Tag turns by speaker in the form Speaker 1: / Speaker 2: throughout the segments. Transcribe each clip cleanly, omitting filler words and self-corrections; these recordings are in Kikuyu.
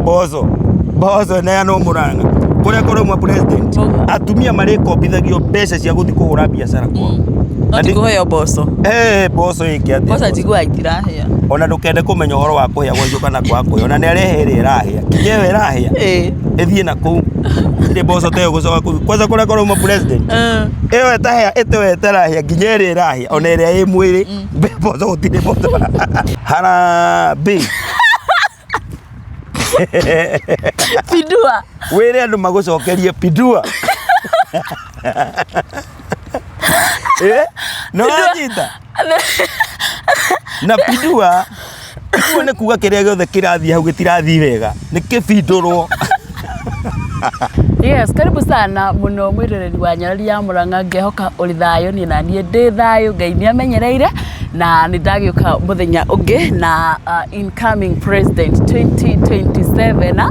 Speaker 1: Mboco mboco neanwo Murang'a kũrĩa kũrauma president. Atumia marĩkombithagio mbeca cia gũthiĩ kũhũra biacara kwao.
Speaker 2: No ti kũheo mboco.
Speaker 1: Eh, mboco ĩke atĩa?
Speaker 2: Mboco njiguaga itirahĩa.
Speaker 1: Ona ndũkende kũmenya ũhoro wa kũhĩa gwacio kana kwaga kũhĩa, ona nĩ arehe ĩrĩa ĩrahĩa, kinya ĩyo ĩrahĩa ĩthiĩ na kũu. Tirĩ mboco ta ĩyo gũcoka kũu kwanza kũrĩa kũrauma president. Ĩyo ĩtahĩa ĩtĩwe ĩtarahĩa nginya ĩrĩa ĩrahĩa ona ĩrĩa ĩ mwĩrĩ, mboco gũtirĩ mboco. Harambee.
Speaker 2: Pindua.
Speaker 1: Wĩre andũ magũcokerie pindua. Eh, nĩ wanyita? Na pindua, pindua nĩ kuga kĩrĩa gĩothe kĩrathiĩ hau gĩtirathiĩ wega, nĩ kĩbindũrwo.
Speaker 2: Yes, karibu sana muno mwiroreri wa Nyarari ya Murang'a, ngehoka ũrĩ thayũ, niĩ na niĩ ndĩ thayũ, Ngai nĩ amenyereire na nĩ ndagĩũka mũthenya ũngĩ na incoming president 2027.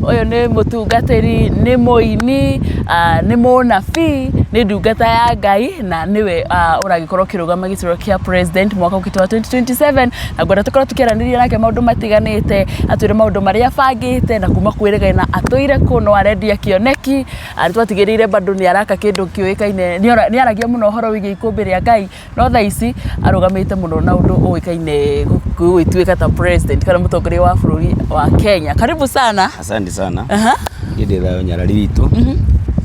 Speaker 2: Ũyũ nĩ mũtungatĩri, nĩ mũini, nĩ mũnabii, nĩ ndungata ya Ngai na nĩwe ũragĩkorwo ũkĩrũgama gĩturwa kĩa president mwaka ũkĩte wa 2027, na ngwenda tũkorwo tũkĩaranĩria nake maũndũ matiganĩte, atwĩre maũndũ marĩa abangĩte na kuma kwĩrĩgana atũire kũ, no arendia kĩoneki. Nĩ twatigĩrĩire bado nĩ araka kĩndũ kĩũĩkaine, nĩ aragia mũno ũhoro wĩgiĩ ikũmbĩ rĩa Ngai, no thaa ici arũgamĩte mũno na ũndũ ũĩkaine gũgĩtuĩka ta president kana mũtongoria wa bũrũri wa Kenya. Karibu sana.
Speaker 1: Asante sana. Niĩ ndĩ thayũ nyarari witũ.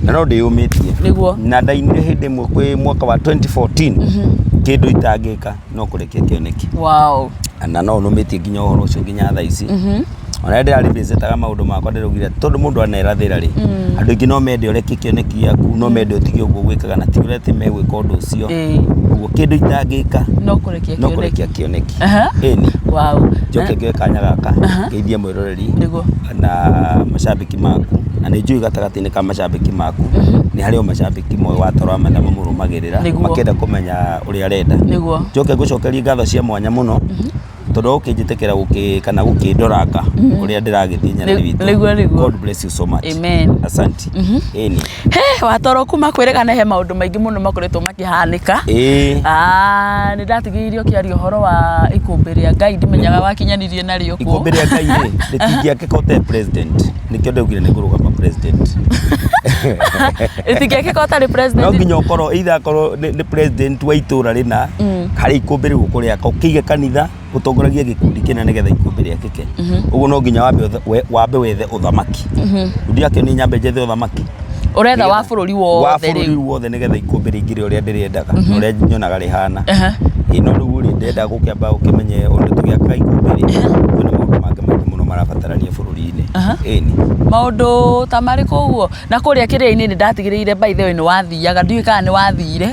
Speaker 1: Na no ndĩyũmĩtie.
Speaker 2: Nĩguo.
Speaker 1: Na ndainire hĩndĩ ĩmwe kwĩ mwaka wa 2014, kĩndũ itangĩka no kũrekia kĩoneki. Na no nũmĩtie nginya ũhoro ũcio nginya thaa ici. Ona rĩrĩa ndĩrarepresentaga maũndũ makwa ndĩraugire tondũ mũndũ anerathĩra rĩ, andũ aingĩ no mende ũrekie kĩoneki gĩaku, no mende ũtige ũguo gwĩkaga na ti ũrĩa atĩ megwĩka ũndũ ũcio. Ũguo kĩndũ itangĩka
Speaker 2: No kũrekia
Speaker 1: no
Speaker 2: kĩoneki.
Speaker 1: Kũrekia kĩoneki. Ĩni. Njoke ngĩoe kanya gaka ngeithie mwĩroreri na macambĩki maku, na nĩ njũĩ gatagatĩ-inĩ ka macambĩki maku nĩ harĩ o macambĩki moĩ watoro wa matha mamũrũmagĩrĩra makĩenda kũmenya ũrĩa arenda. Njoke ngũcokerie ngatho cia mwanya mũno tondũ ũkĩnjĩtĩkĩra gũkĩ kana gũkĩndoranga ũrĩa ndĩragĩthiĩ nyarari witũ.
Speaker 2: Nĩguo, nĩguo.
Speaker 1: God bless you so much.
Speaker 2: Amen.
Speaker 1: Asante. Ĩni.
Speaker 2: He, watoro kuma kwĩrĩgana he maũndũ maingĩ mũno makoretwo makĩhanĩka. Ah, nĩ ndatigĩrĩire ũkĩaria ũhoro wa ikũmbĩ rĩa Ngai, ndimenyaga wakinyanirie narĩo kũ.
Speaker 1: Ikũmbĩ rĩa Ngai rĩ, rĩtingĩakĩka ũtarĩ president. Nĩkĩo ndaugire nĩ ngũrũgama president.
Speaker 2: Rĩtingĩakĩka ũtarĩ president.
Speaker 1: No nginya ũkorwo either akorwo nĩ president wa itũra rĩna, harĩa ikũmbĩ rĩu ũkũrĩaka, ũkĩige kanitha, ũtongoragie gĩkundi kĩna nĩgetha ikũmbĩ rĩakĩke. Ũguo no nginya wambe wethe ũthamaki. Ndiakĩo nĩ nyambe njethe ũthamaki.
Speaker 2: Ũretha wa bũrũri
Speaker 1: Wa
Speaker 2: wothe
Speaker 1: bũrũri
Speaker 2: rĩu.
Speaker 1: wothe nĩgetha ikũmbĩ rĩingĩre ũrĩa ndĩrĩendaga na ũrĩa nyonaga rĩhana. Ĩĩ no rĩu rĩ, ndĩrenda gũkĩamba ũkĩmenye ũndũ tũgĩaka ikũmbĩ rĩ, kwĩna maũndũ mangĩ maingĩ mũno marabatarania bũrũri-inĩ. Ĩni.
Speaker 2: Maũndũ ta marĩkũ ũguo? Na kũrĩa kĩrĩa-inĩ nĩ ndatigĩrĩire by the way nĩ wathiaga, ndiũĩ kana nĩ wathire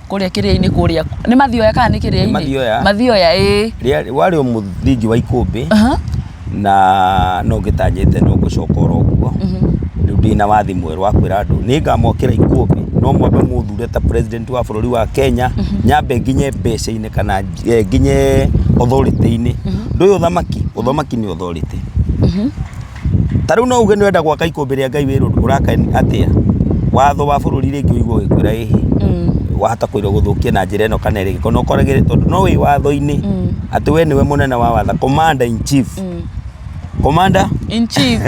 Speaker 2: kũrĩa kĩrĩa-inĩ kũrĩa, nĩ Mathioya kana nĩ kĩrĩa-inĩ?
Speaker 1: Mathioya.
Speaker 2: Mathioya ĩĩ.
Speaker 1: Warĩ o mũthingi wa ikũmbĩ na no ngĩtanyĩte no ngũcoka oro ũguo. Rĩu ndĩna wathi mwerũ wa kwĩra andũ nĩ ngamwakĩra ikũmbĩ, no mwambe mũthure ta president wa bũrũri wa Kenya, nyambe nginye mbeca-inĩ kana nginye authority-inĩ. Ndũĩ ũthamaki? Ũthamaki nĩ authority. Ta rĩu no uge nĩ ũrenda gwaka ikũmbĩ rĩa Ngai wĩrwo ũraka atĩa? Watho wa bũrũri rĩngĩ ũigue ũgĩkwĩra ĩhĩ, wahota kwĩrwo gũthũkia na njĩra ĩno kana ĩrĩa ĩngĩ. Na ũkoragĩre tondũ no wĩ watho-inĩ atĩ we nĩwe mũnene wa watho, commander in chief. Commander
Speaker 2: In chief.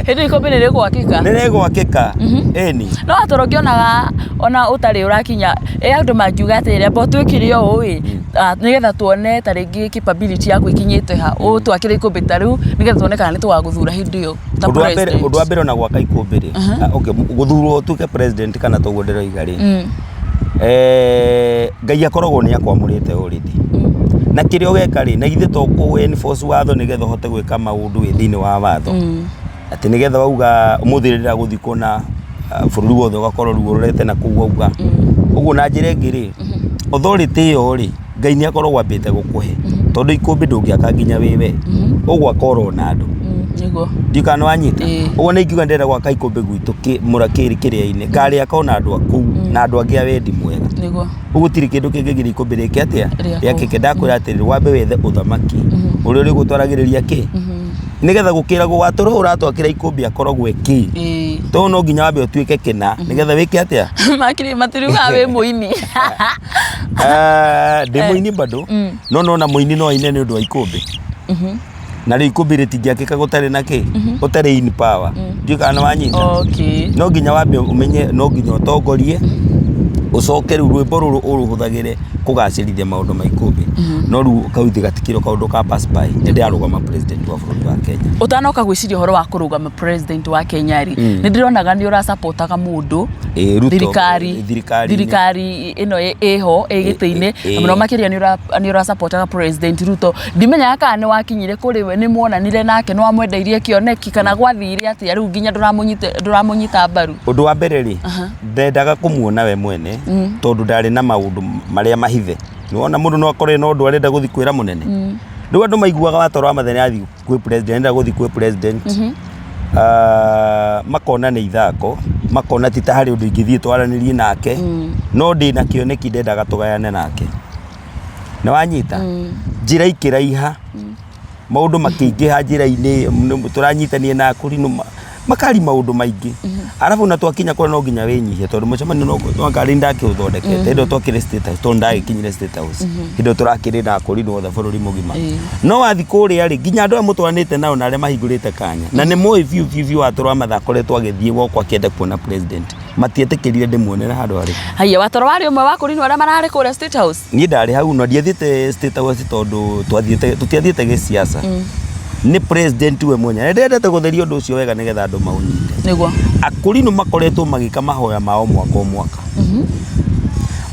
Speaker 2: Hĩndĩ ikũmbĩ nĩ rĩgwakĩka.
Speaker 1: Nĩ rĩgwakĩka. Ĩni.
Speaker 2: No atoro ngĩonaga ona ũtarĩ ũrakinya, ĩ andũ mangiuga atĩrĩrĩ, amba ũtwĩkire ũũ ĩ, nĩgetha tuone ta rĩngĩ capability yaku ĩkinyĩte ha, ũtwakĩre ikũmbĩ ta rĩu nĩgetha tuone kana nĩ tũgagũthura hĩndĩ ĩyo ta
Speaker 1: Ũndũ wa mbere,
Speaker 2: president.
Speaker 1: ũndũ wa mbere ona gwaka ikũmbĩ rĩ, okay, gũthurwo ũtuĩke president kana toguo ndĩroiga rĩ, Ngai akoragwo nĩ akwamũrĩte already. Na kĩrĩa ũgeka rĩ, na githĩ to kũ enforce watho nĩgetha ũhote gwĩka maũndũ wĩ thĩinĩ wa watho. Atĩ nĩgetha wauga ũmũthĩ rĩrĩa gũthiĩ kũna bũrũri wothe ũgakorwo rĩu ũrorete na kũu wauga. Ũguo na njĩra ĩngĩ rĩ, authority ĩyo rĩ, Ngai nĩ akoragwo ambĩte gũkũhe. Tondũ ikũmbĩ ndũngĩaka nginya wĩ we. Ũgwaka oro na andũ.
Speaker 2: Nĩguo.
Speaker 1: Ndiũĩ kana nĩ wanyita.
Speaker 2: Ĩĩ.
Speaker 1: Ũguo nĩ ingiuga ndĩrenda gwaka ikũmbĩ gwitũ Mũrakĩri kĩrĩa-inĩ. Ngarĩaka ona andũ a kũu na andũ angĩ a wendi mwega.
Speaker 2: Nĩguo.
Speaker 1: Ũguo gũtirĩ kĩndũ kĩngĩgiria ikũmbĩ rĩke atĩa?
Speaker 2: Rĩakwo.
Speaker 1: Rĩakĩke. Ndakwĩra atĩrĩrĩ, wambe wethe ũthamaki ũrĩa ũrĩgũtwaragĩrĩria kĩ? Nĩgetha gũkĩragwo watũra ũratwakĩra ikũmbĩ akoragwo e kĩ? Tondũ no nginya wambe ũtuĩke kĩna nĩgetha wĩke atĩa?
Speaker 2: Makiri matiriugaga wĩ mũini.
Speaker 1: Ah, ndĩ mũini bado, no nona mũini no aine nĩ ũndũ wa ikũmbĩ. Na rĩu ikũmbĩ rĩtingĩakĩka gũtarĩ na kĩ, ũtarĩ in power. Ndiũĩ kana nĩ wanyita. No nginya wambe ũmenye, no nginya ũtongorie, ũcoke rĩu rwĩmbo rũrũ ũrũhũthagĩre kũgacĩrithia maũndũ ma ikũmbĩ. No rĩu kau ithe gatikĩrĩ kaũndũ ka pass by. Nĩ ndĩrarũgama president wa bũrũri wa Kenya.
Speaker 2: Ũtanoka gwĩciria ũhoro wa kũrũgama president wa Kenya rĩ, nĩ ndĩronaga nĩ ũracapotaga mũndũ.
Speaker 1: Ĩĩ, Ruto,
Speaker 2: Thirikari.
Speaker 1: Thirikari-inĩ.
Speaker 2: Thirikari ĩno ĩho ĩ gĩtĩ-inĩ. Na mũno makĩria nĩ ũracapotaga President Ruto. Ndimenyaga kana nĩ wakinyire kũrĩ we, nĩ muonanire nake, nĩ wamwendeirie kĩoneki kana gwathire atĩa rĩu nginya ndũramũnyita mbaru?
Speaker 1: Ũndũ wa mbere rĩ, ndendaga kũmuona we mwene tondũ ndarĩ na maũndũ marĩa mahithe. Nĩwona mũndũ no akorwo ena ũndũ arenda gũthiĩ kwĩra mũnene. Rĩu andũ maiguaga watoro wa mathĩna athiĩ kwĩ president, arenda gũthiĩ kwĩ president. Ah, makona nĩ ithako, makona ti ta harĩ ũndũ ingĩthiĩ twaranĩrie nake, no ndĩna kĩoneki ndendaga tũgayane nake. Nĩ wanyita? Njĩra ikĩraiha, maũndũ makĩingĩha njĩra-inĩ, tũranyitania na akũrinũ makari maũndũ maingĩ. Arabu na twakinya kũrĩa no nginya wĩnyihie tondũ mũcemanio no no ngari ndakĩũthondekete hĩndĩ ĩyo twakĩrĩ State House tondũ ndagĩkinyire State House hĩndĩ ĩyo tũrakĩrĩ na akũrinũ othe bũrũri mũgima. No wathiĩ kũrĩa rĩ, nginya andũ aya mũtwaranĩte nao na arĩa mahingũrĩte kanya na nĩ moĩ biũ biũ biũ watũra wa mathaa akoretwo agĩthiĩ gwakwa akĩenda kuona president, matietĩkĩrire ndĩmuonere handũ harĩ.
Speaker 2: Haiya, watoro warĩ ũmwe wa akũrinũ arĩa mararĩ kũrĩa State House?
Speaker 1: Niĩ ndarĩ hau na ndiathiĩte State House tondũ twathiĩte tũtiathiĩte gĩsiasa. Nĩ president we mwenyewe. Na ndĩrendete gũtheria ũndũ ũcio wega nĩgetha andũ maũnyite.
Speaker 2: Nĩguo.
Speaker 1: Akũrinũ makoretwo magĩka mahoya mao mwaka o mwaka.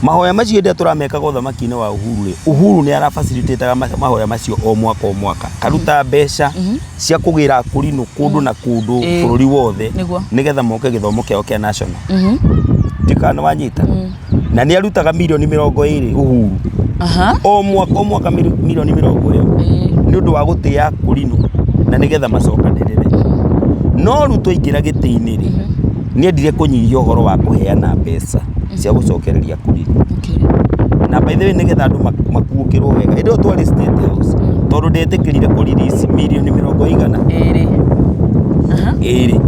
Speaker 1: Mahoya macio hĩndĩ ĩrĩa tũramekaga ũthamaki-inĩ wa Uhuru rĩ, Uhuru nĩ arabacilitĩtaga mahoya macio o mwaka o mwaka. Akaruta mbeca cia kũgĩra akũrinũ kũndũ na kũndũ bũrũri wothe nĩgetha moke gĩthomo kĩao kĩa national. Ndiũĩ kana nĩ wanyita. Na nĩ arutaga mirioni 20 Uhuru. O mwaka o mwaka mirioni 20 ĩyo nĩ ũndũ wa gũtĩa akũrinũ na nĩgetha macokanĩrĩre. No Ruto aingĩra gĩtĩ-inĩ rĩ, nĩ endire kũnyihia ũhoro wa kũheana mbeca cia gũcokereria akũrinũ. Na by the way nĩgetha andũ makuũkĩrwo wega, hĩndĩ ĩyo twarĩ State House, tondũ ndetĩkĩrire kũ release mirioni mĩrongo igana
Speaker 2: Ĩrĩ.
Speaker 1: Ĩrĩ.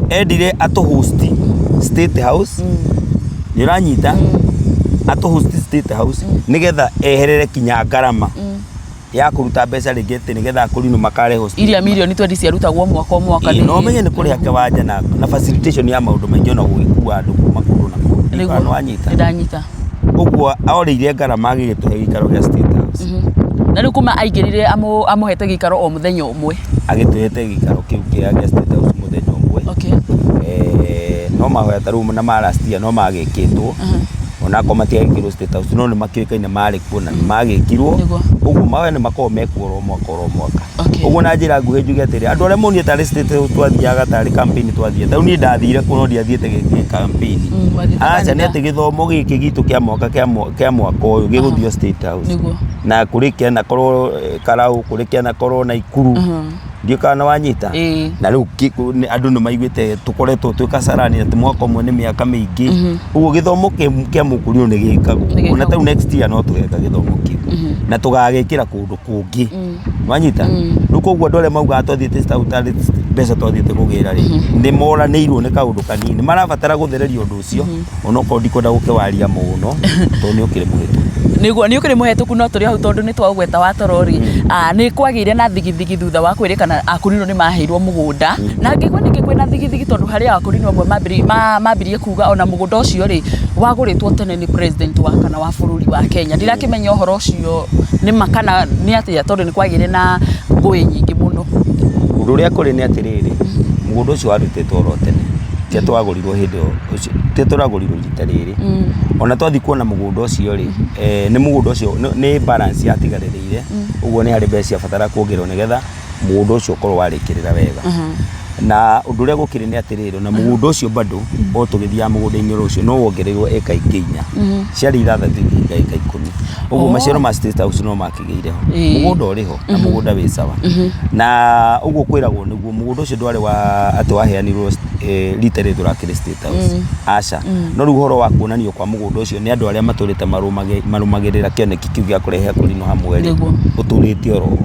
Speaker 1: Endire atũ host State House, nĩ ũranyita? Atũ host State House nĩgetha eherere kinya ngarama ya kũruta mbeca rĩngĩ atĩ nĩgetha akũrinũ makarehwo State.
Speaker 2: Iria mirioni 20 ciarutagwo mwaka o mwaka.
Speaker 1: Ĩĩ, na ũmenye nĩ kũrĩha kĩwanja na facilitation ya maũndũ maingĩ ona gũgĩkua andũ kuma kũndũ na kũndũ. Ndiũĩ kana nĩ wanyita.
Speaker 2: Nĩ ndanyita.
Speaker 1: Ũguo orĩire ngarama agĩgĩtũhe gĩikaro gĩa State House.
Speaker 2: Na rĩu kuma aingĩrire amũhete gĩikaro o mũthenya ũmwe.
Speaker 1: Agĩtũhete gĩikaro kĩu kĩa State House mũthenya ũmwe. No mahoya ta rĩu na ma last year no magĩkĩtwo. Onakorwo matiagĩkĩirwo State House no nĩ makĩũĩkaine marĩ kuo na nĩ magĩkirwo. Ũguo mahoya nĩ makoragwo mekuo oro mwaka oro mwaka. Ũguo na njĩra nguhĩ njuge atĩrĩ, andũ arĩa monire tarĩ State House twathiaga tarĩ campaign twathiĩte. Tarĩu niĩ ndathire kuo no ndiathiĩte gĩ campaign.
Speaker 2: Wathiĩte
Speaker 1: Aca nĩ
Speaker 2: kanitha.
Speaker 1: atĩ gĩthomo gĩkĩ gitũ kĩa mwaka kĩa mwaka ũyũ gĩgũthio State House. Na kũrĩ kĩanakorwo Karau, kũrĩ kĩanakorwo Naikuru. Ndiũĩ kana nĩ wanyita. Na rĩu andũ nĩ maiguĩte tũkoretwo twĩ Kasarani atĩ mwaka ũmwe nĩ mĩaka mĩingĩ. Ũguo gĩthomo kĩa mũkũrinũ nĩ gĩkagwo. Ona tarĩu next year no tũgeka gĩthomo kĩu. Na tũgagĩkĩra kũndũ kũngĩ. Wanyita? Rĩu koguo andũ arĩa maugaga twathiĩte State tarĩ mbeca twathiĩte kũgĩra rĩ, nĩ moranĩirwo nĩ kaũndũ kanini. Marabatara gũthererio ũndũ ũcio onokorwo ndikwenda gũkĩwaria mũno tondũ nĩ ũkĩrĩ mũhĩtũku.
Speaker 2: Nĩguo nĩ ũkĩrĩ mũhetũku no tũrĩ hau tondũ nĩ twaũgweta wa toro rĩ, nĩ kwagĩire na thigithigi thutha wa kwĩrĩkana akũrinũ nĩ maheirwo mũgũnda na ngĩigua nĩkĩ kwĩna thigithigi tondũ harĩ akũrinũ amwe mambirie kuga ona mũgũnda ũcio rĩ wagũrĩtwo tene nĩ president wa kana wa bũrũri wa Kenya. Ndirakĩmenya ũhoro ũcio nĩ ma kana nĩ atĩa tondũ nĩ kwagĩire na ngũĩ nyingĩ mũno.
Speaker 1: Ũndũ ũrĩa kũrĩ nĩ atĩrĩrĩ, mũgũnda ũcio warutĩtwo oro tene, ti atĩ wagũrirwo hĩndĩ ĩyo ũcio, ti atĩ ũragũrirwo rita rĩrĩ. Ona twathiĩ kuona mũgũnda ũcio rĩ, nĩ mũgũnda ũcio nĩ balance yatigarĩrĩire, ũguo nĩ harĩ mbeca ciabatara kuongererwo nĩgetha mũgũnda ũcio ũkorwo warĩkĩrĩra wega. Na ũndũ ũrĩa gũkĩrĩ nĩ atĩrĩrĩ, ona mũgũnda ũcio bado o tũgĩthiaga mũgũnda-inĩ oro ũcio no wongereirwo ĩka ingĩ 4, ciarĩ 6 igĩtuĩka ĩka 10. Ũguo maciaro ma State House no makĩgĩire ho. Mũgũnda ũrĩ ho na mũgũnda wĩ sawa. Na ũguo kwĩragwo nĩguo mũgũnda ũcio ndwarĩ wa atĩ waheanirwo rita rĩrĩ tũrakĩrĩ State House. Aca. No rĩu ũhoro wa kuonanio kwa mũgũnda ũcio nĩ andũ arĩa matũrĩte marũmagĩrĩra kĩoneki kĩu gĩa kũrehe akũrinũ hamwe rĩ, ũtũrĩte oro ho.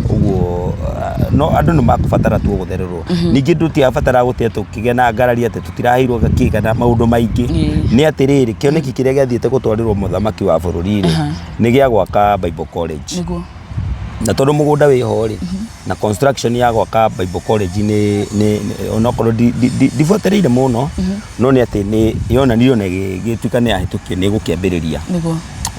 Speaker 1: Ũguo no andũ nĩ makũbatara tu gũthererwo. Ningĩ tũtiabatara gũte tũkĩgĩa na ngarari atĩ tũtiraheirwo gakĩ kana maũndũ maingĩ. Nĩ atĩrĩrĩ, kĩoneki kĩrĩa gĩathiĩte gũtwarĩrwo mũthamaki wa bũrũri rĩ, nĩ gĩa gwaka Bible College. Na tondũ mũgũnda wĩho rĩ, na construction ya gwaka Bible College nĩ nĩ onokorwo ndibuatĩrĩire mũno, no nĩ atĩ nĩ yonanirio na ĩgĩtuĩka nĩ yahĩtũkio, nĩ ĩgũkĩambĩrĩria.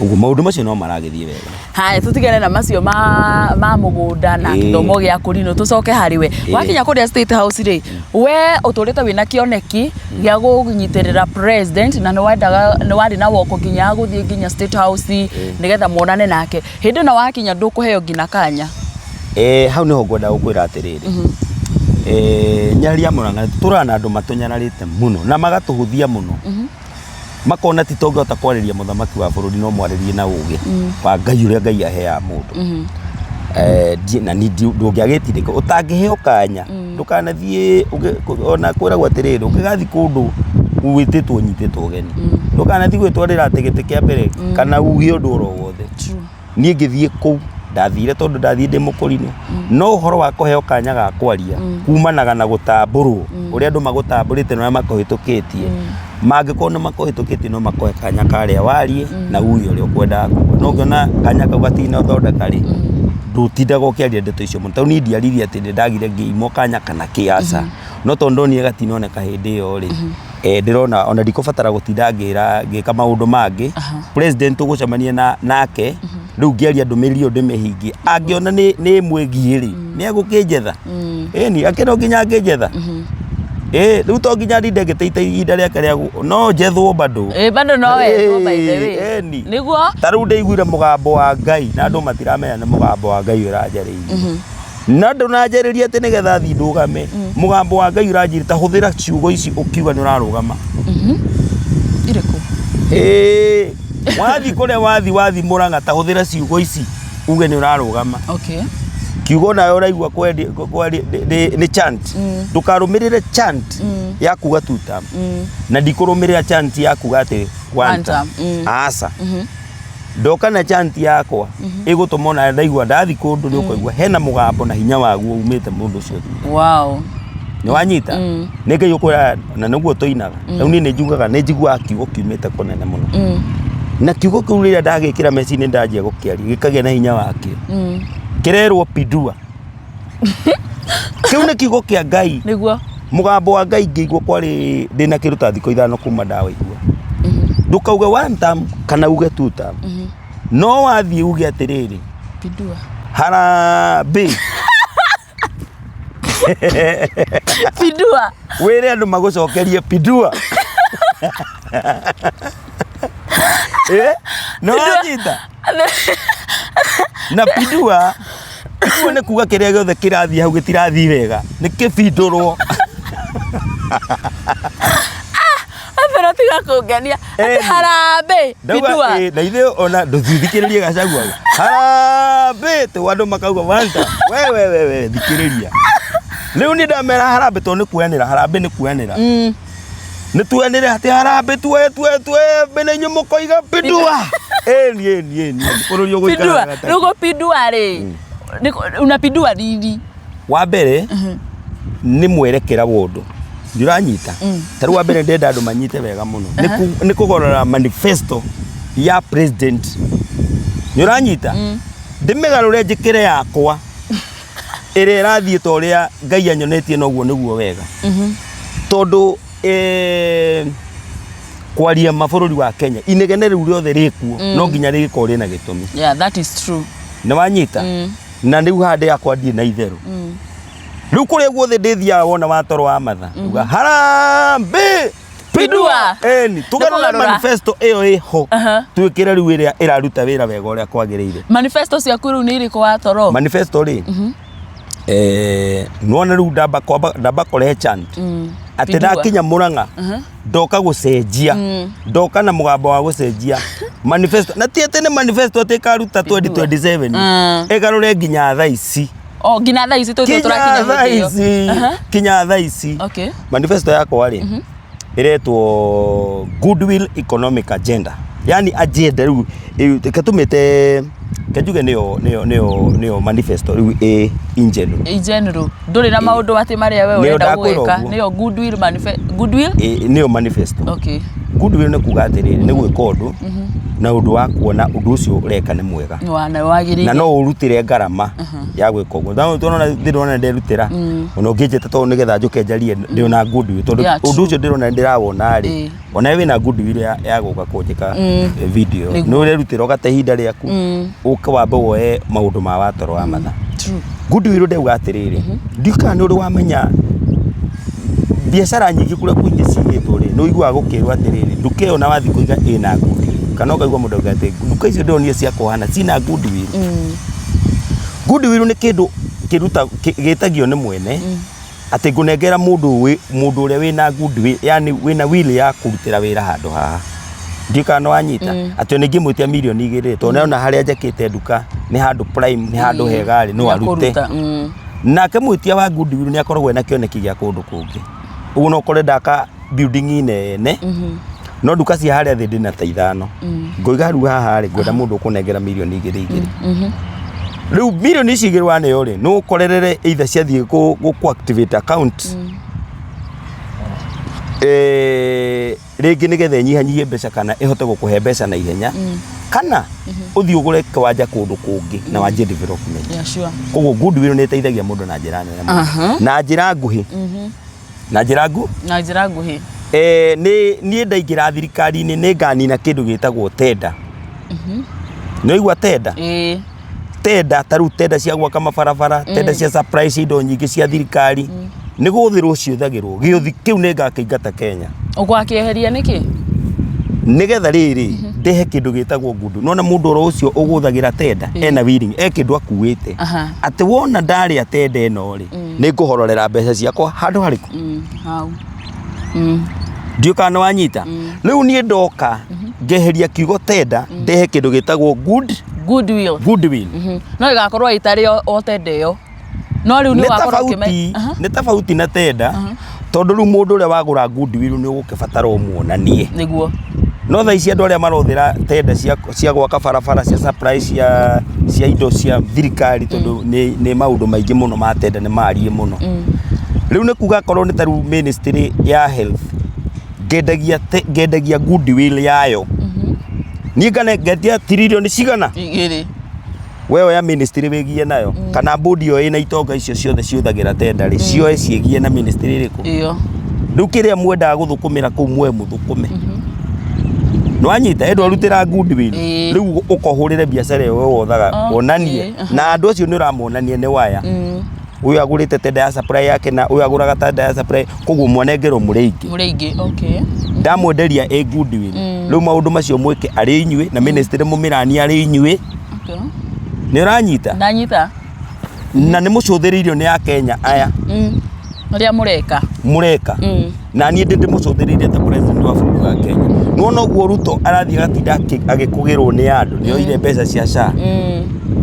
Speaker 1: Ũguo maũndũ macio no maragĩthiĩ wega.
Speaker 2: Haya, tũtigane na macio ma mũgũnda na gĩthomo gĩa kũrinũ, tũcoke harĩ we. Wakinya kũrĩa State House rĩ, we ũtũrĩte wĩna kĩoneki gĩa kũnyitĩrĩra president na nĩ wendaga, nĩ warĩ na woko nginya gũthiĩ nginya State House nĩgetha muonane nake. Hĩndĩ ĩno wakinya ndũkũheo nginya kanya.
Speaker 1: Eh, hau nĩho ngwenda gũkwĩra atĩrĩrĩ. Eh, Nyarari ya Mũrang'a tũraga na andũ matũnyararĩte mũno na magatũhũthia mũno. Makona ti tũngĩhota kwarĩria mũthamaki wa bũrũri no mwarĩrie na ũgĩ wa Ngai ũrĩa Ngai aheaga mũndũ. Eh, na ni ndũngĩagĩtindĩka ũtangĩheo kanya ndũkanathiĩ ona kwĩragwo atĩrĩrĩ, ũngĩgathiĩ kũndũ wĩtĩtwo ũnyitĩtwo ũgeni, ndũkanathiĩ gwĩtwarĩra atĩ gĩtĩ kĩa mbere kana uge ũndũ oro wothe. Niĩ ngĩthiĩ kũu ndathire tondũ ndathiĩ ndĩ mũkũrinũ, no ũhoro wa kũheo kanya ga kwaria kumanaga na gũtambũrwo, ũrĩa andũ magũtambũrĩte na ũrĩa makũhĩtũkĩtie. Mangĩkorwo nĩ makũhĩtũkĩtie no makũhe kanya karĩa warie na uge ũrĩa ũkwendaga kuga. No ũngĩona kanya kau gatinathondeka rĩ, ndũtindaga ũkĩaria ndeto icio mũno. Tondũ niĩ ndiaririe atĩ nĩ ndagire ngĩimwo kanya kana kĩ, aca. No tondũ ndonire gatinoneka hĩndĩ ĩyo rĩ, ndĩrona ona ndikũbatara gũtinda ngĩra ngĩka maũndũ mangĩ. President tũgũcemania nake, rĩu ngĩaria ndũmĩrĩri ĩyo ndĩmĩhingie, angĩona nĩ ĩmwĩgiĩ rĩ, nĩ egũkĩnjetha. Ĩni, akĩ no nginya angĩnjetha. Ĩ, rĩu to nginya ndinde ngĩteite ihinda rĩake rĩa no njethwo bado.
Speaker 2: Ĩ, bado no wethwo, by the way.
Speaker 1: Ĩni.
Speaker 2: Nĩguo?
Speaker 1: Ta rĩu ndĩiguire mũgambo wa Ngai na andũ matiramenya nĩ mũgambo wa Ngai ũranjarĩirie. Na ndũnanjarĩria atĩ nĩgetha thiĩ ndũgame. Mũgambo wa Ngai ũranjĩra ta hũthĩra ciugo ici ũkiuga nĩ ũrarũgama.
Speaker 2: Irĩkũ?
Speaker 1: Ĩĩ, wathiĩ kũrĩa wathiĩ, wathiĩ Mũrang'a, ta hũthĩra ciugo ici uge nĩ ũrarũgama. Kiugo nawe ũraigua nĩ chant. Ndũkarũmĩrĩre chant ya kuga two term. Na ndikũrũmĩrĩra chant ya kuga atĩ one
Speaker 2: One
Speaker 1: term.
Speaker 2: term.
Speaker 1: Aca. Ndoka na chant yakwa ĩgũtũma ona ndaigua ndathiĩ kũndũ nĩ ũkũigua hena mũgambo na hinya waguo umĩte mũndũ ũcio thutha. Nĩ wanyita? Nĩ Ngai ũkwĩra na nĩguo tũinaga. Rĩu niĩ nĩ njugaga, nĩ njiguaga kiugo kiumĩte kũnene mũno. Na kiugo kĩu rĩrĩa ndagĩkĩra meciria-inĩ ndanjia gũkĩaria gĩkagĩa na hinya wakĩo. Kĩrerwo pindua. Kĩu nĩ kiugo kĩa Ngai.
Speaker 2: Nĩguo.
Speaker 1: Mũgambo wa Ngai ngĩigua kwarĩ ndĩna kĩndũ ta thikũ 5 kuma ndawaigua. Ndũkauge one term kana uge two term. No wathiĩ uge atĩrĩrĩ,
Speaker 2: Pindua.
Speaker 1: Harambee.
Speaker 2: Pindua.
Speaker 1: Wĩre andũ magũcokerie pindua. Eh? Nĩ wanyita? Na pindua, pindua nĩ kuga kĩrĩa gĩothe kĩrathiĩ hau gĩtirathiĩ wega, nĩ kĩbindũrwo.
Speaker 2: Abero tiga kũngenia. Atĩ
Speaker 1: Eni.
Speaker 2: harambee.
Speaker 1: Ndauga
Speaker 2: Pindua.
Speaker 1: ĩ, na ithuĩ ona ndũthikĩrĩrie Gachagua. Harambee tũ andũ makauga one term. We we we we thikĩrĩria. Rĩu niĩ ndamera harambee tondũ nĩ kuoyanĩra, harambee nĩ kuoyanĩra. Nĩ tuoyanĩre atĩ harambee tuoye tuoye tuoye mbere inyuĩ mũkoiga pindua. Ĩni ĩni ĩni bũrũri ũgũikara
Speaker 2: Pindua.
Speaker 1: gatagatĩ.
Speaker 2: Rĩu gũpindua rĩ, unapindua nini?
Speaker 1: Wa mbere nĩ mwerekera wa ũndũ, nĩ ũranyita? Ta rĩu wa mbere ndĩrenda andũ manyite wega mũno nĩ kũgarũra manifesto ya president, nĩ ũranyita? Ndĩmĩgarũre njĩkĩre yakwa ĩrĩa ĩrathiĩ ta ũrĩa Ngai anyonetie, noguo nĩguo wega, tondũ kwaria ma bũrũri wa Kenya inegene rĩu rĩothe rĩkuo no nginya rĩgĩkorwo rĩna gĩtũmi.
Speaker 2: Yeah, that is true.
Speaker 1: Nĩ wanyita? Na rĩu haha ndĩrakwa ndirĩ na itherũ. Rĩu kũrĩa guothe ndĩthiaga wona watoro wa matha uga harambee
Speaker 2: Pindua.
Speaker 1: Eni, tũgarũre
Speaker 2: Nĩ kũgarũra.
Speaker 1: manifesto ĩyo ĩho, twĩkĩre rĩu ĩrĩa ĩraruta wĩra wega ũrĩa kwagĩrĩire.
Speaker 2: Manifesto ciaku rĩu nĩ irĩkũ watoro?
Speaker 1: Manifesto rĩ, nĩwona rĩu ndamba ndamba kũrehe chant atĩ
Speaker 2: Pindua.
Speaker 1: ndakinya Mũrang'a ndoka gũcenjia, ndoka na mũgambo wa gũcenjia manifesto, na ti atĩ nĩ manifesto atĩ ĩkaruta 2027, ĩgarũre nginya thaa ici.
Speaker 2: O nginya thaa ici tũtũ
Speaker 1: Kinya
Speaker 2: tũrakinya
Speaker 1: thaa
Speaker 2: hĩndĩ ĩyo.
Speaker 1: ici. Kinya thaa ici. Manifesto yakwa rĩ, ĩretwo Goodwill Economic Agenda, yani agenda rĩu reke tũmĩte, reke njuge nĩyo manifesto rĩu ĩ in general.
Speaker 2: In general ndũrĩ na maũndũ atĩ marĩa we
Speaker 1: Nĩyo
Speaker 2: ũrenda
Speaker 1: ndakwĩra
Speaker 2: gwĩka?
Speaker 1: ũguo.
Speaker 2: Nĩyo goodwill goodwill.
Speaker 1: Ĩ, nĩyo manifesto. Goodwill nĩ kuga atĩrĩrĩ, nĩ gwĩka ũndũ Na ũndũ wa kuona ũndũ ũcio ũreka nĩ mwega
Speaker 2: Wana wagĩrĩire.
Speaker 1: Na no ũrutĩre ngarama ya gwĩka ũguo. Tondũ ndĩrona nderutĩra ona ũngĩnjĩta tondũ nĩgetha njũke njarie ndĩ na goodwill, tondũ ũndũ ũcio ndĩrona ndĩrawona rĩ, ona we wĩna goodwill ya gũka kũnjĩka video. Nĩ ũrerutĩra ũgate ihinda rĩaku ũke wambe woe maũndũ ma watoro wa matha. Goodwill ndauga atĩrĩrĩ, ndiũĩ kana nĩ ũrĩ wamenya biacara nyingĩ kũrĩa kũingĩ cigĩtwo rĩ, nĩ ũiguaga gũkĩrwo atĩrĩrĩ, nduka ĩyo na wathiĩ kũiga ĩna goodwill, kana ũkaigua mũndũ auga atĩ nduka icio ndĩronire cia kũhana ciĩna goodwill. Goodwill nĩ kĩndũ kĩruta gĩtagio nĩ mwene atĩ ngũnengera mũndũ ũrĩa wĩna goodwill, yani wĩna will ya kũrutĩra wĩra handũ haha. Ndiũĩ kana nĩ wanyita, atĩ ona ingĩmwĩtia mirioni 2 tondũ nĩarona harĩa njakĩte nduka nĩ handũ prime, nĩ handũ hega rĩ, no arute.
Speaker 2: Kũruta.
Speaker 1: Nake mwĩtia wa goodwill nĩ akoragwo ena kĩoneki gĩa kũndũ kũngĩ. Ũguo no ũkore ndaka building nene, no nduka cia harĩa thĩ ndĩna ta ithano. Ngoiga rĩu haha rĩ, ngwenda mũndũ ũkũnengera mirioni 2 2. Rĩu mirioni ici igĩrĩ waneo rĩ, no ũkorerere either ciathiĩ gũ activate account rĩngĩ nĩgetha ĩnyihanyihie mbeca kana ĩhote gũkũhe mbeca na ihenya, kana ũthiĩ ũgũre kĩwanja kũndũ kũngĩ na wanjie development. Koguo goodwill nĩ ĩteithagia mũndũ na njĩra nene mũno. Na njĩra nguhĩ, na njĩra ngu
Speaker 2: Na njĩra nguhĩ.
Speaker 1: Nĩ niĩ ndaingĩra thirikari-inĩ nĩ nganina kĩndũ gĩtagwo tenda. Nĩ waigua tenda?
Speaker 2: Ĩĩ.
Speaker 1: Tenda ta rĩu tenda cia gwaka mabarabara, tenda cia supply cia indo nyingĩ cia thirikari, nĩ gũthĩrwo ciũthagĩrwo. Gĩũthi kĩu nĩ ngakĩingata Kenya.
Speaker 2: Ũgakĩeheria nĩkĩ?
Speaker 1: Nĩgetha rĩrĩ ndehe kĩndũ gĩtagwo ngundu. Nona mũndũ oro ũcio ũgũthagĩra tenda ena willing, e kĩndũ akuĩte atĩ wona ndarĩa tenda ĩno rĩ, nĩ ngũhororera mbeca ciakwa handũ harĩkũ?
Speaker 2: Hau.
Speaker 1: Ndiũĩ kana nĩ wanyita. Rĩu niĩ ndoka ngeheria kiugo tenda, ndehe kĩndũ gĩtagwo good
Speaker 2: Goodwill.
Speaker 1: Goodwill.
Speaker 2: No ĩgakorwo ĩtarĩ o tenda ĩyo. No rĩu nĩ
Speaker 1: Nĩ
Speaker 2: ũgakorwo ũkĩme
Speaker 1: tofauti, nĩ tofauti na tenda, tondũ rĩu mũndũ ũrĩa wagũra goodwill nĩ ũgũkĩbatara ũmuonanie.
Speaker 2: Nĩguo.
Speaker 1: No thaa ici andũ arĩa marothĩra tenda cia gwaka barabara, cia supply cia indo cia thirikari, tondũ nĩ maũndũ maingĩ mũno ma tenda, nĩ mariĩ mũno. Rĩu nĩ kuga akorwo nĩ ta rĩu ministry ya health ngendagia goodwill yayo. Niĩ ngane ngetia tiririoni cigana?
Speaker 2: 2.
Speaker 1: We oya ministry wĩgie nayo, kana board ĩyo ĩna itonga icio ciothe ciũthagĩra tenda rĩ, cioe ciĩgie na ministry ĩrĩkũ?
Speaker 2: Ĩyo.
Speaker 1: Rĩu kĩrĩa mwendaga gũthũkũmĩra kũu muoe mũthũkũme. Nĩwanyita ĩndũ arutĩra goodwill. Rĩu ũkohũrĩre biacara ĩyo we wothaga, wonanie na andũ acio nĩ ũramonania nĩ waya. Ũyũ agũrĩte tenda ya supply yake na ũyũ agũraga tenda ya supply, koguo mwanengerwo mũrĩ aingĩ.
Speaker 2: Mũrĩ aingĩ, okay.
Speaker 1: Ndamwenderia ĩ goodwill. Rĩu maũndũ macio mwĩke arĩ inyuĩ na ministry mũmĩranie arĩ inyuĩ. Nĩ ũranyita?
Speaker 2: Ndanyita.
Speaker 1: Na nĩ mũcũthĩrĩirio nĩ Akenya aya.
Speaker 2: Ũrĩa mũreka.
Speaker 1: Mũreka. Na niĩ ndĩ ndĩmũcũthĩrĩirie ta president wa bũrũri wa Kenya. Nĩwona ũguo Ruto arathiĩ agatinda agĩkũgĩrwo nĩ andũ, nĩ oire mbeca cia SHA.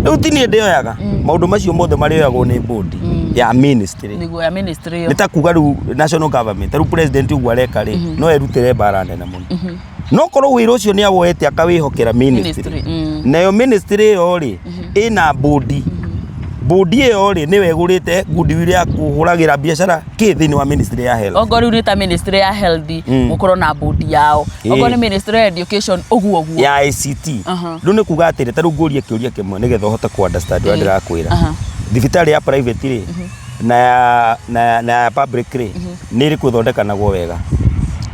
Speaker 1: Rĩu ti niĩ ndĩoyaga. Maũndũ macio mothe marĩoyagwo nĩ board ya ministry.
Speaker 2: Nĩguo ya ministry ĩyo.
Speaker 1: Nĩ ta kuga rĩu national government, rĩu president ũguo areka rĩ, no erutĩre mbara nene mũno. No korwo wĩra ũcio nĩ awoete akawĩhokera ministry.
Speaker 2: Ministry.
Speaker 1: Nayo ministry ĩyo rĩ, ĩna board. Board ĩyo rĩ, nĩyo ĩgũrĩte goodwill ya kũhũragĩra biacara kĩ thĩinĩ wa ministry ya health.
Speaker 2: Okorwo rĩu nĩ ta ministry ya health, gũkorwo na board yao. Okorwo nĩ ministry ya education, ũguo ũguo.
Speaker 1: Ya ICT. Rĩu nĩ kuga atĩrĩ, ta rĩu ngũrie kĩũria kĩmwe nĩgetha ũhote kũ understand ũrĩa ndĩrakwĩra. Thibitarĩ ya private rĩ, na ya public rĩ, nĩ ĩrĩkũ ĩthondekanagwo wega?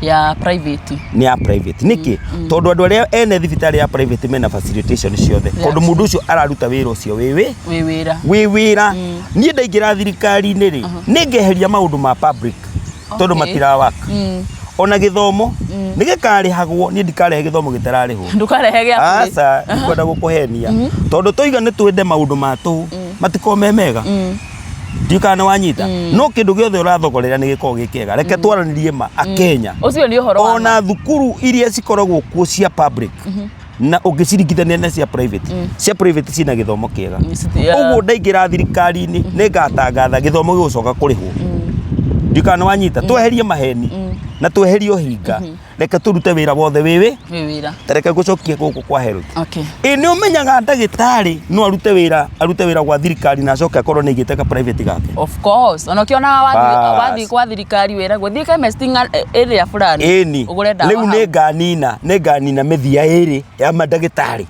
Speaker 2: Ya private.
Speaker 1: Nĩ ya private. Nĩkĩ? Tondũ andũ arĩa ene thibitarĩ ya private mena facilitation ciothe. Tondũ mũndũ ũcio araruta wĩra ũcio wĩ
Speaker 2: wĩ Wĩ wĩra.
Speaker 1: Wĩ wĩra. Niĩ ndaingĩra thirikari-inĩ rĩ, nĩ ngeheria maũndũ ma public tondũ matirawaka. Ona gĩthomo nĩ gĩkarĩhagwo, niĩ ndikarehe gĩthomo gĩtararĩhwo.
Speaker 2: Ndũkarehe gĩa bure.
Speaker 1: Aca, ndikwenda gũkũhenia. Tondũ toiga nĩ twende maũndũ ma tũhũ, matikoragwo me mega. Ndiũĩ kana nĩ wanyita. No kĩndũ gĩothe ũrathogorera nĩ gĩkoragwo gĩ kĩega. Reke twaranĩrie ma Akenya.
Speaker 2: Ũcio nĩ ũhoro wa ma.
Speaker 1: Ona thukuru iria cikoragwo kuo cia public na ũngĩciringithania na cia private, cia private ciĩna gĩthomo kĩega. Ũguo ndaingĩra thirikari-inĩ nĩ ngatangatha gĩthomo gĩgũcoka kũrĩhwo. Ndiũĩ kana nĩ wanyita. Tweherie maheni. Na tweherie ũhinga, reke tũrute wĩra wothe wĩwĩ.
Speaker 2: Wĩ wĩra.
Speaker 1: Ta reke ngũcokie gũkũ kwa health.
Speaker 2: Okay.
Speaker 1: Ĩ nĩ ũmenyaga ndagĩtarĩ no arute wĩra, arute wĩra gwa thirikari na acoke akorwo nĩ aigĩte ka private gake?
Speaker 2: Of course. Ona ũkĩonaga wathiĩ
Speaker 1: Bas.
Speaker 2: wathiĩ kwa thirikari wĩragwo thiĩ chemist ĩrĩa fulani.
Speaker 1: Ĩni.
Speaker 2: Ũgũre ndawa.
Speaker 1: Rĩu
Speaker 2: hau.
Speaker 1: nĩ nganina mĩthia ĩrĩ ya mandagĩtarĩ.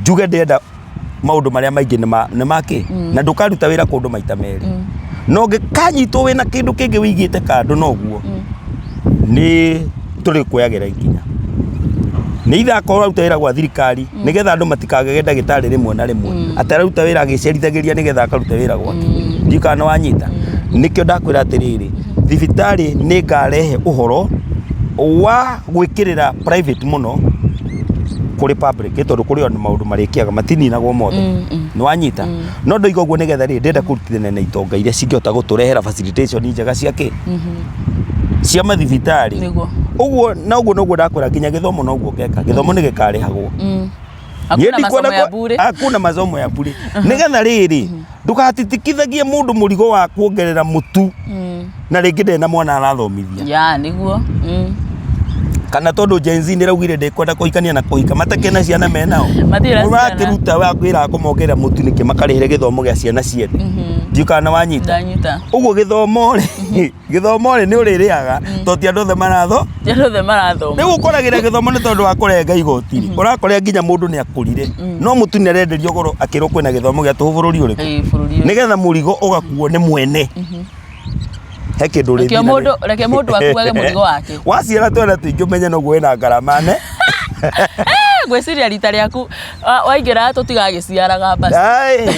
Speaker 1: Njuge ndĩrenda maũndũ marĩa maingĩ nĩ ma kĩ na ndũkaruta wĩra kũndũ maita merĩ, no ũngĩkanyitwo wĩna kĩndũ kĩngĩ wĩigĩte kando noguo nĩ tũrĩkuoyagĩra ikinya. Nĩ itha akorwo aruta wĩra gwa thirikari nĩgetha andũ matikagege ndagĩtarĩ rĩmwe na rĩmwe atĩ araruta wĩra agĩcerithagĩria nĩgetha akaruta wĩra gwake. Ndiũĩ kana nĩ wanyita. Nĩkĩo ndakwĩra atĩrĩrĩ, thibitarĩ nĩ ngarehe ũhoro wa gwĩkĩrĩra private mũno kũrĩ public, tondũ kũrĩ o maũndũ marĩkĩaga matininagwo mothe. Nĩ wanyita? No ndoiga ũguo nĩgetha rĩ ndĩrenda kũrutithania na itonga iria cingĩhota gũtũrehera facilitation njega cia kĩ cia mathibitarĩ. Ũguo na ũguo noguo ndakwĩra, nginya gĩthomo noguo ngeka. Gĩthomo nĩ gĩkarĩhagwo.
Speaker 2: Hakuna
Speaker 1: Niĩ ndikwenda
Speaker 2: masomo ya bure.
Speaker 1: Hakuna masomo ya bure, nĩgetha rĩrĩ ndũgatitikithagie mũndũ mũrigo wa kuongerera mũtu na rĩngĩ ndarĩ na mwana arathomithia.
Speaker 2: Ya, nĩguo.
Speaker 1: Kana tondũ Gen Z nĩraugire ndĩkwenda kũhikania na kũhika matakena ciana menao.
Speaker 2: Matirĩ na ciana.
Speaker 1: Ũrakĩruta wa wĩra wa kũmongerera mũtu nĩkĩ makarĩhĩre gĩthomo gĩa ciana ciene? Ndiũĩ kana wanyita.
Speaker 2: Ndanyita.
Speaker 1: Ũguo gĩthomo rĩ nĩ ũrĩrĩaga tondũ ti andũ othe maratho.
Speaker 2: Ti andũ othe marathoma.
Speaker 1: Rĩu ũkoragĩra gĩthomo nĩ tondũ wa kũrenga igoti rĩ, ũrakorera nginya mũndũ nĩ akũrire no mũtu nĩ arenderio goro akĩrwo kwĩna gĩthomo gĩa tũhũ bũrũri ũrĩkũ.
Speaker 2: Ĩĩ, bũrũri ũyũ.
Speaker 1: Nĩgetha mũrigo ũgakuo nĩ mwene he kĩndũ
Speaker 2: Reke
Speaker 1: ũrĩthiĩ
Speaker 2: reke mũndũ akuage mũrigo wake.
Speaker 1: Waciara twana tũingĩ ũmenye noguo wĩna ngarama ne.
Speaker 2: Ngwĩciria rita rĩaku waingĩra tũtigagĩciaraga basi.
Speaker 1: Ai,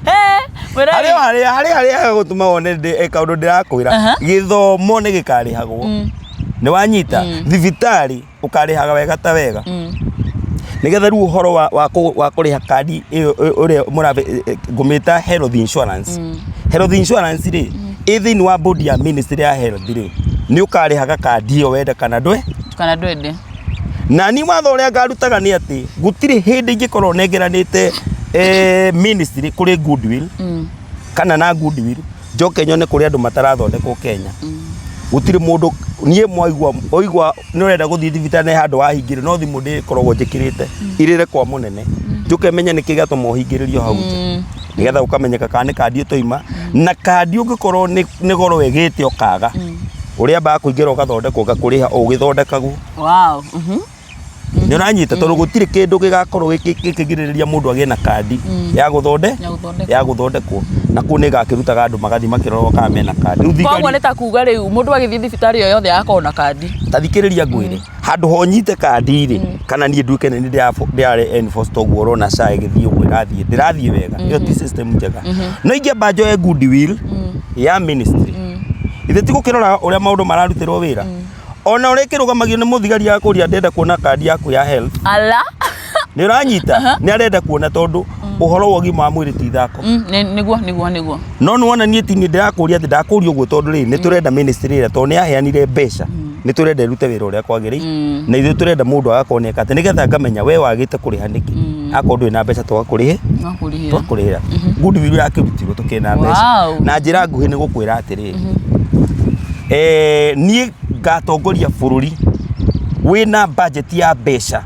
Speaker 2: Eh, mwĩroreri.
Speaker 1: Harĩa harĩa gũtũma wone kaũndũ ndĩrakwĩra. Gĩthomo nĩ gĩkarĩhagwo. Nĩ wanyita? Thibitarĩ ũkarĩhaga wega ta wega nĩgetha rĩu ũhoro wa kũrĩha kandi ĩyo ũrĩa mũrabe ngũmĩta health insurance. Health insurance rĩ ĩ thĩinĩ wa board ya ministry ya health rĩ, nĩ ũkarĩhaga kandi ĩyo wende kana ndwe.
Speaker 2: Kana ndwende.
Speaker 1: Na ni watho ũrĩa ngarutaga nĩ atĩ gũtirĩ hĩndĩ ingĩkorwo nengeranĩte ministry kũrĩ goodwill kana na goodwill njoke nyone kũrĩ andũ matarathondekwo Kenya. Gũtirĩ mũndũ niĩ mwaigua waigua nĩ ũrenda gũthiĩ thibitarĩ na handũ wahingĩrio, no thimũ ndĩkoragwo njĩkĩrĩte irĩre kwa mũnene njũke menye nĩkĩ gĩatũma ũhingĩrĩrio hau nja, nĩgetha ũkamenyeka kana nĩ kandi ũtoima na kandi ũngĩkorwo nĩ goro ĩgĩte ũkaga ũrĩa ambaga kũingĩra ũgathondekwo ngakũrĩha ũgĩthondekagwo. Nĩ ũranyita? Tondũ gũtirĩ kĩndũ gĩgakorwo gĩkĩgirĩrĩria mũndũ agĩe na kandi ya gũthonde
Speaker 2: Ya gũthondekwo.
Speaker 1: Ya gũthondekwo, na kũu nĩ ĩgakĩrutaga andũ magathiĩ makĩrorwo kana mena kandi. Rĩu
Speaker 2: Koguo
Speaker 1: thirikari
Speaker 2: nĩ ta kuga rĩu mũndũ agĩthiĩ thibitarĩ o yothe agakorwo na kandi.
Speaker 1: Ta thikĩrĩria ngwĩre, handũ ho nyite kandi rĩ, kana niĩ nduĩke nĩ ndĩrarĩ enforced ũguo ũrona SHA ĩgĩthiĩ ũguo ĩrathiĩ, ndĩrathiĩ wega, ĩyo ti system njega. No ingĩamba njoe goodwill ya ministry, ithe ti gũkĩrora ũrĩa maũndũ mararutĩrwo wĩra, ona ũrĩa ĩkĩrũgamagio nĩ mũthigari akũria ndĩrenda kuona kandi yaku ya health.
Speaker 2: Ala.
Speaker 1: Nĩ ũranyita? Nĩ arenda kuona tondũ ũhoro wa ũgima wa mwĩrĩ ti ithako.
Speaker 2: Nĩguo.
Speaker 1: No nĩ wona niĩ ti niĩ ndĩrakũria atĩ ndakũria ũguo tondũ rĩ nĩ tũrenda ministry ĩrĩa tondũ nĩ yaheanire mbeca, nĩ tũrenda ĩrute wĩra ũrĩa kwagĩrĩire, na ithuĩ tũrenda mũndũ agakorwo nĩ eka atĩ nĩgetha ngamenya we wagĩte kũrĩha nĩkĩ. Akorwo ndũrĩ na mbeca tũgakũrĩhe.
Speaker 2: Wakũrĩhĩra.
Speaker 1: Twakũrĩhĩra. Goodwill yakĩrutirwo tũkĩrĩ na mbeca. Na njĩra nguhĩ nĩ gũkwĩra atĩrĩrĩ, niĩ ngatongoria bũrũri wĩna budget ya mbeca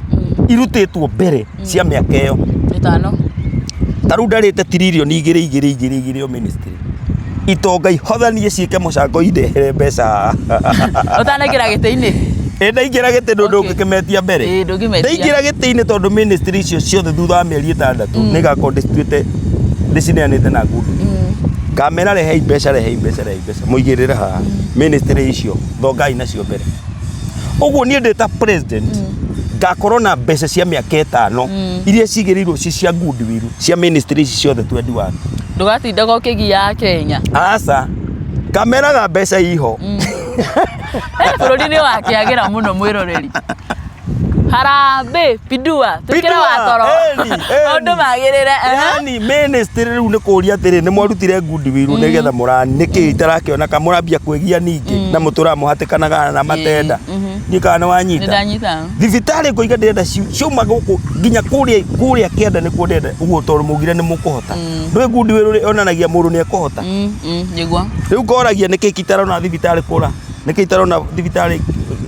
Speaker 1: irutĩtwo mbere cia mĩaka ĩyo
Speaker 2: 5.
Speaker 1: Ta rĩu ndarĩte tiririoni igĩrĩ igĩrĩ igĩrĩ igĩrĩ o ministry, itonga ihothanie ciĩke mũcango indehere mbeca.
Speaker 2: Ũtanaingĩra gĩtĩ-inĩ.
Speaker 1: Ĩ ndaingĩra gĩtĩ ndũ ndũngĩkĩmetia mbere.
Speaker 2: Ĩ, ndũngĩmetia.
Speaker 1: Ndaingĩra gĩtĩ-inĩ tondũ ministry icio ciothe thutha wa mĩeri 6 nĩ ngakorwo ndĩcituĩte ndĩcineanĩte na ngundi, ngamera rehei mbeca, rehei mbeca, rehei mbeca, mũigĩrĩre haha ministry icio, thongai nacio mbere. Ũguo niĩ ndĩ ta president ngakorwo na mbeca cia mĩaka 5 iria cigĩrĩirwo ci cia goodwill cia ministry ici ciothe 21.
Speaker 2: Ndũgatindaga ũkĩgia Kenya.
Speaker 1: Aca, ngameraga mbeca iho.
Speaker 2: Bũrũri nĩ wakĩagĩra mũno mwĩroreri. Harambee pindua twĩkĩre
Speaker 1: Pindua,
Speaker 2: watoro
Speaker 1: eni, eni.
Speaker 2: maũndũ magĩrĩre ehe.
Speaker 1: Yani ministry rĩu nĩ kũria atĩrĩ nĩ mwarutire goodwill nĩgetha mũrani nĩkĩ itarakĩona ka mũrambia kwĩgia ningĩ na mũtũraga mũhatĩkanaga na matenda niĩ kana nĩ
Speaker 2: Nĩ
Speaker 1: wanyita
Speaker 2: ndanyita
Speaker 1: thibitarĩ ngoiga ndĩrenda ciauma gũkũ nginya kũrĩa kũrĩa kĩanda nĩkuo ndĩrenda ũguo tondũ maugire nĩ mũkũhota ndũĩ goodwill yonanagia mũndũ nĩ ekũhota
Speaker 2: Nĩguo
Speaker 1: rĩu ngoragia nĩkĩ itarona thibitarĩ kũra nĩkĩ itarona thibitarĩ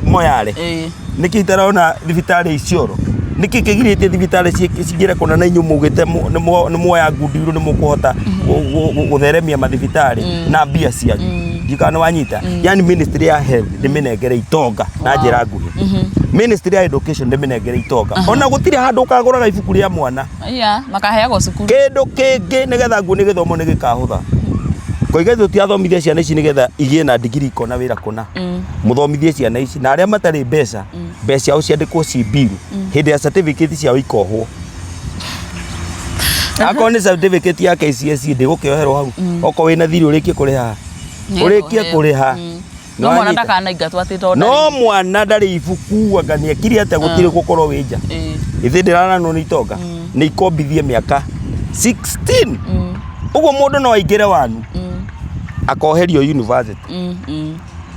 Speaker 1: Moyale
Speaker 2: Ĩĩ.
Speaker 1: nĩkĩ itarona thibitarĩ Isiolo nĩkĩ kĩgirĩtie thibitarĩ cingĩre kũna na inyuĩ mugĩte nĩ muoya goodwill nĩ mũkũhota gũtheremia mathibitarĩ na mbia cianyu ndiũ kana nĩ wanyita yani ministry ya health ndĩmĩnengere itonga na njĩra nguhĩ ministry ya education ndĩmĩnengere itonga ona gũtirĩ handũ ũkagũraga ibuku rĩa mwana
Speaker 2: Iya, makaheagwo cukuru.
Speaker 1: kĩndũ kĩngĩ nĩgetha nguo nĩ gĩthomo nĩ gĩkahũtha ngoiga tũtiathomithia ciana ici nĩgetha igĩe na ndigiri ikona wĩra kũna mũthomithie ciana ici na arĩa matarĩ mbeca mbeca ciao ciandĩkwo ci mbiru hĩndĩ ya certificate ciao ikohwo akorwo nĩ certificate ya KCSE ndĩgũkĩoherwo hau okorwo wĩna thirĩ ũrĩkie kũrĩha ũrĩkie kũrĩha
Speaker 2: No mwana
Speaker 1: Nĩwanyita?
Speaker 2: ndakanaingatwo atĩ tondũ
Speaker 1: no
Speaker 2: ndarĩ.
Speaker 1: mwana ndarĩ ibuku anga nĩekire atĩa gũtirĩ gũkorwo wĩ nja
Speaker 2: Ĩĩ.
Speaker 1: ithe ndĩraranwo nĩ itonga nĩ ikombithie mĩaka 16 ũguo mũndũ no aingĩre wanu akoherio university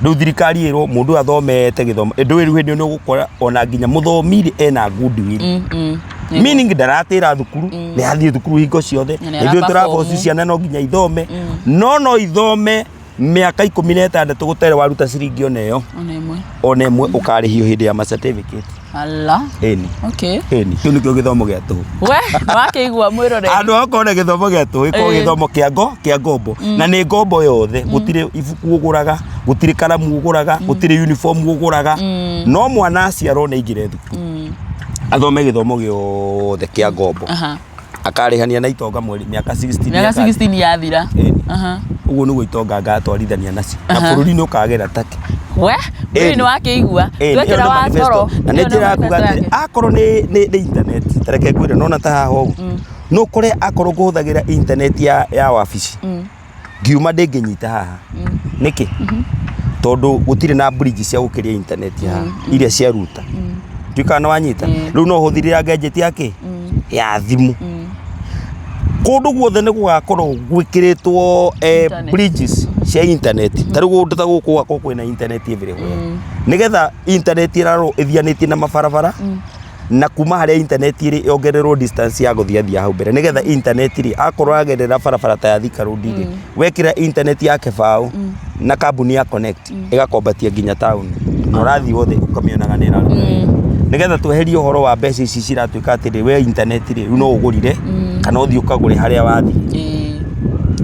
Speaker 1: rĩu thirikari ĩrwo mũndũ ũyũ athomete gĩthomo ndũĩ rĩu hĩndĩ ĩyo nĩ ũgũkora ona nginya mũthomi ena goodwill meaning ndaratĩra thukuru nĩ athiĩ thukuru hingo ciothe
Speaker 2: Na nĩ
Speaker 1: ithuĩ
Speaker 2: araperform.
Speaker 1: tũraboci ciana no nginya ithome no no ithome mĩaka 16 gũtarĩ waruta ciringi ona ĩyo
Speaker 2: Ona ĩmwe.
Speaker 1: ona ĩmwe ũkarĩhio hĩndĩ ya ma certificate
Speaker 2: Ala.
Speaker 1: ĩni
Speaker 2: Okay.
Speaker 1: ĩni kĩu nĩkĩo gĩthomo gĩa tũhũ
Speaker 2: We, nĩwakĩigua mwĩroreri.
Speaker 1: andå akorwo gĩthomo gĩa tũhũ gĩkorwo
Speaker 2: Ĩĩ.
Speaker 1: gĩthomo kĩa ngo kĩa ngombo na nĩ ngombo yothe gũtirĩ ibuku ũgũraga gũtirĩ karamu ũgũraga gũtirĩ uniform ũgũraga no mwana aciarwo nĩ aingĩre thukuru athome gĩthomo gĩothe kĩa ngombo
Speaker 2: Aha.
Speaker 1: akarĩhania na itonga mweri mĩaka 16
Speaker 2: Mĩaka
Speaker 1: ĩkathira.
Speaker 2: 16 yathira.
Speaker 1: Ĩni.
Speaker 2: Aha.
Speaker 1: Ũguo nĩguo itonga ngatwarithania nacio na bũrũri nĩ ũkagĩra take
Speaker 2: We,
Speaker 1: Ĩni.
Speaker 2: mwĩrĩ nĩwakĩigua.
Speaker 1: Ĩni, ĩyo
Speaker 2: Twekĩra
Speaker 1: nĩ
Speaker 2: wa
Speaker 1: manifesto.
Speaker 2: toro.
Speaker 1: Na nĩ
Speaker 2: Ĩyo nĩyo
Speaker 1: njĩra ya kuga
Speaker 2: manifesto
Speaker 1: atĩrĩ
Speaker 2: yake.
Speaker 1: akorwo nĩ internet ta reke ngwĩre nona ta haha ũguo no ũkore akorwo ngũhũthagĩra internet ya wabici ngiuma ndĩngĩnyita haha nĩkĩ tondũ gũtirĩ na bridge cia gũkĩria internet haha iria cia ruta ndiũĩ kana nĩ wanyita rĩu no ũhũthĩrĩra gadget ya kĩ ya thimũ kũndũ guothe nĩ gũgakorwo gwĩkĩrĩtwo
Speaker 2: Internet.
Speaker 1: bridges cia internet ta rĩu kũndũ ta gũkũ gwakorwo kwĩna internet everywhere nĩgetha internet ĩrarwo ĩthianĩtie na mabarabara na kuma harĩa internet ĩrĩ yongererwo distance ya gũthiathia hau mbere nĩgetha internet rĩ akorwo agerera barabara ta ya Thika Road rĩ wekĩra internet ya kĩbaũ na kambuni ya Connect ĩgakombatia nginya town na ũrathiĩ wothe ũkamĩonaga nĩ ĩraruta wĩra. Nĩgetha tweherie ũhoro wa mbeca ici ciratuĩka atĩrĩ we internet rĩ rĩu no ũgũrire kana ũthiĩ ũkagũre harĩa wathiĩ
Speaker 2: Ĩĩ.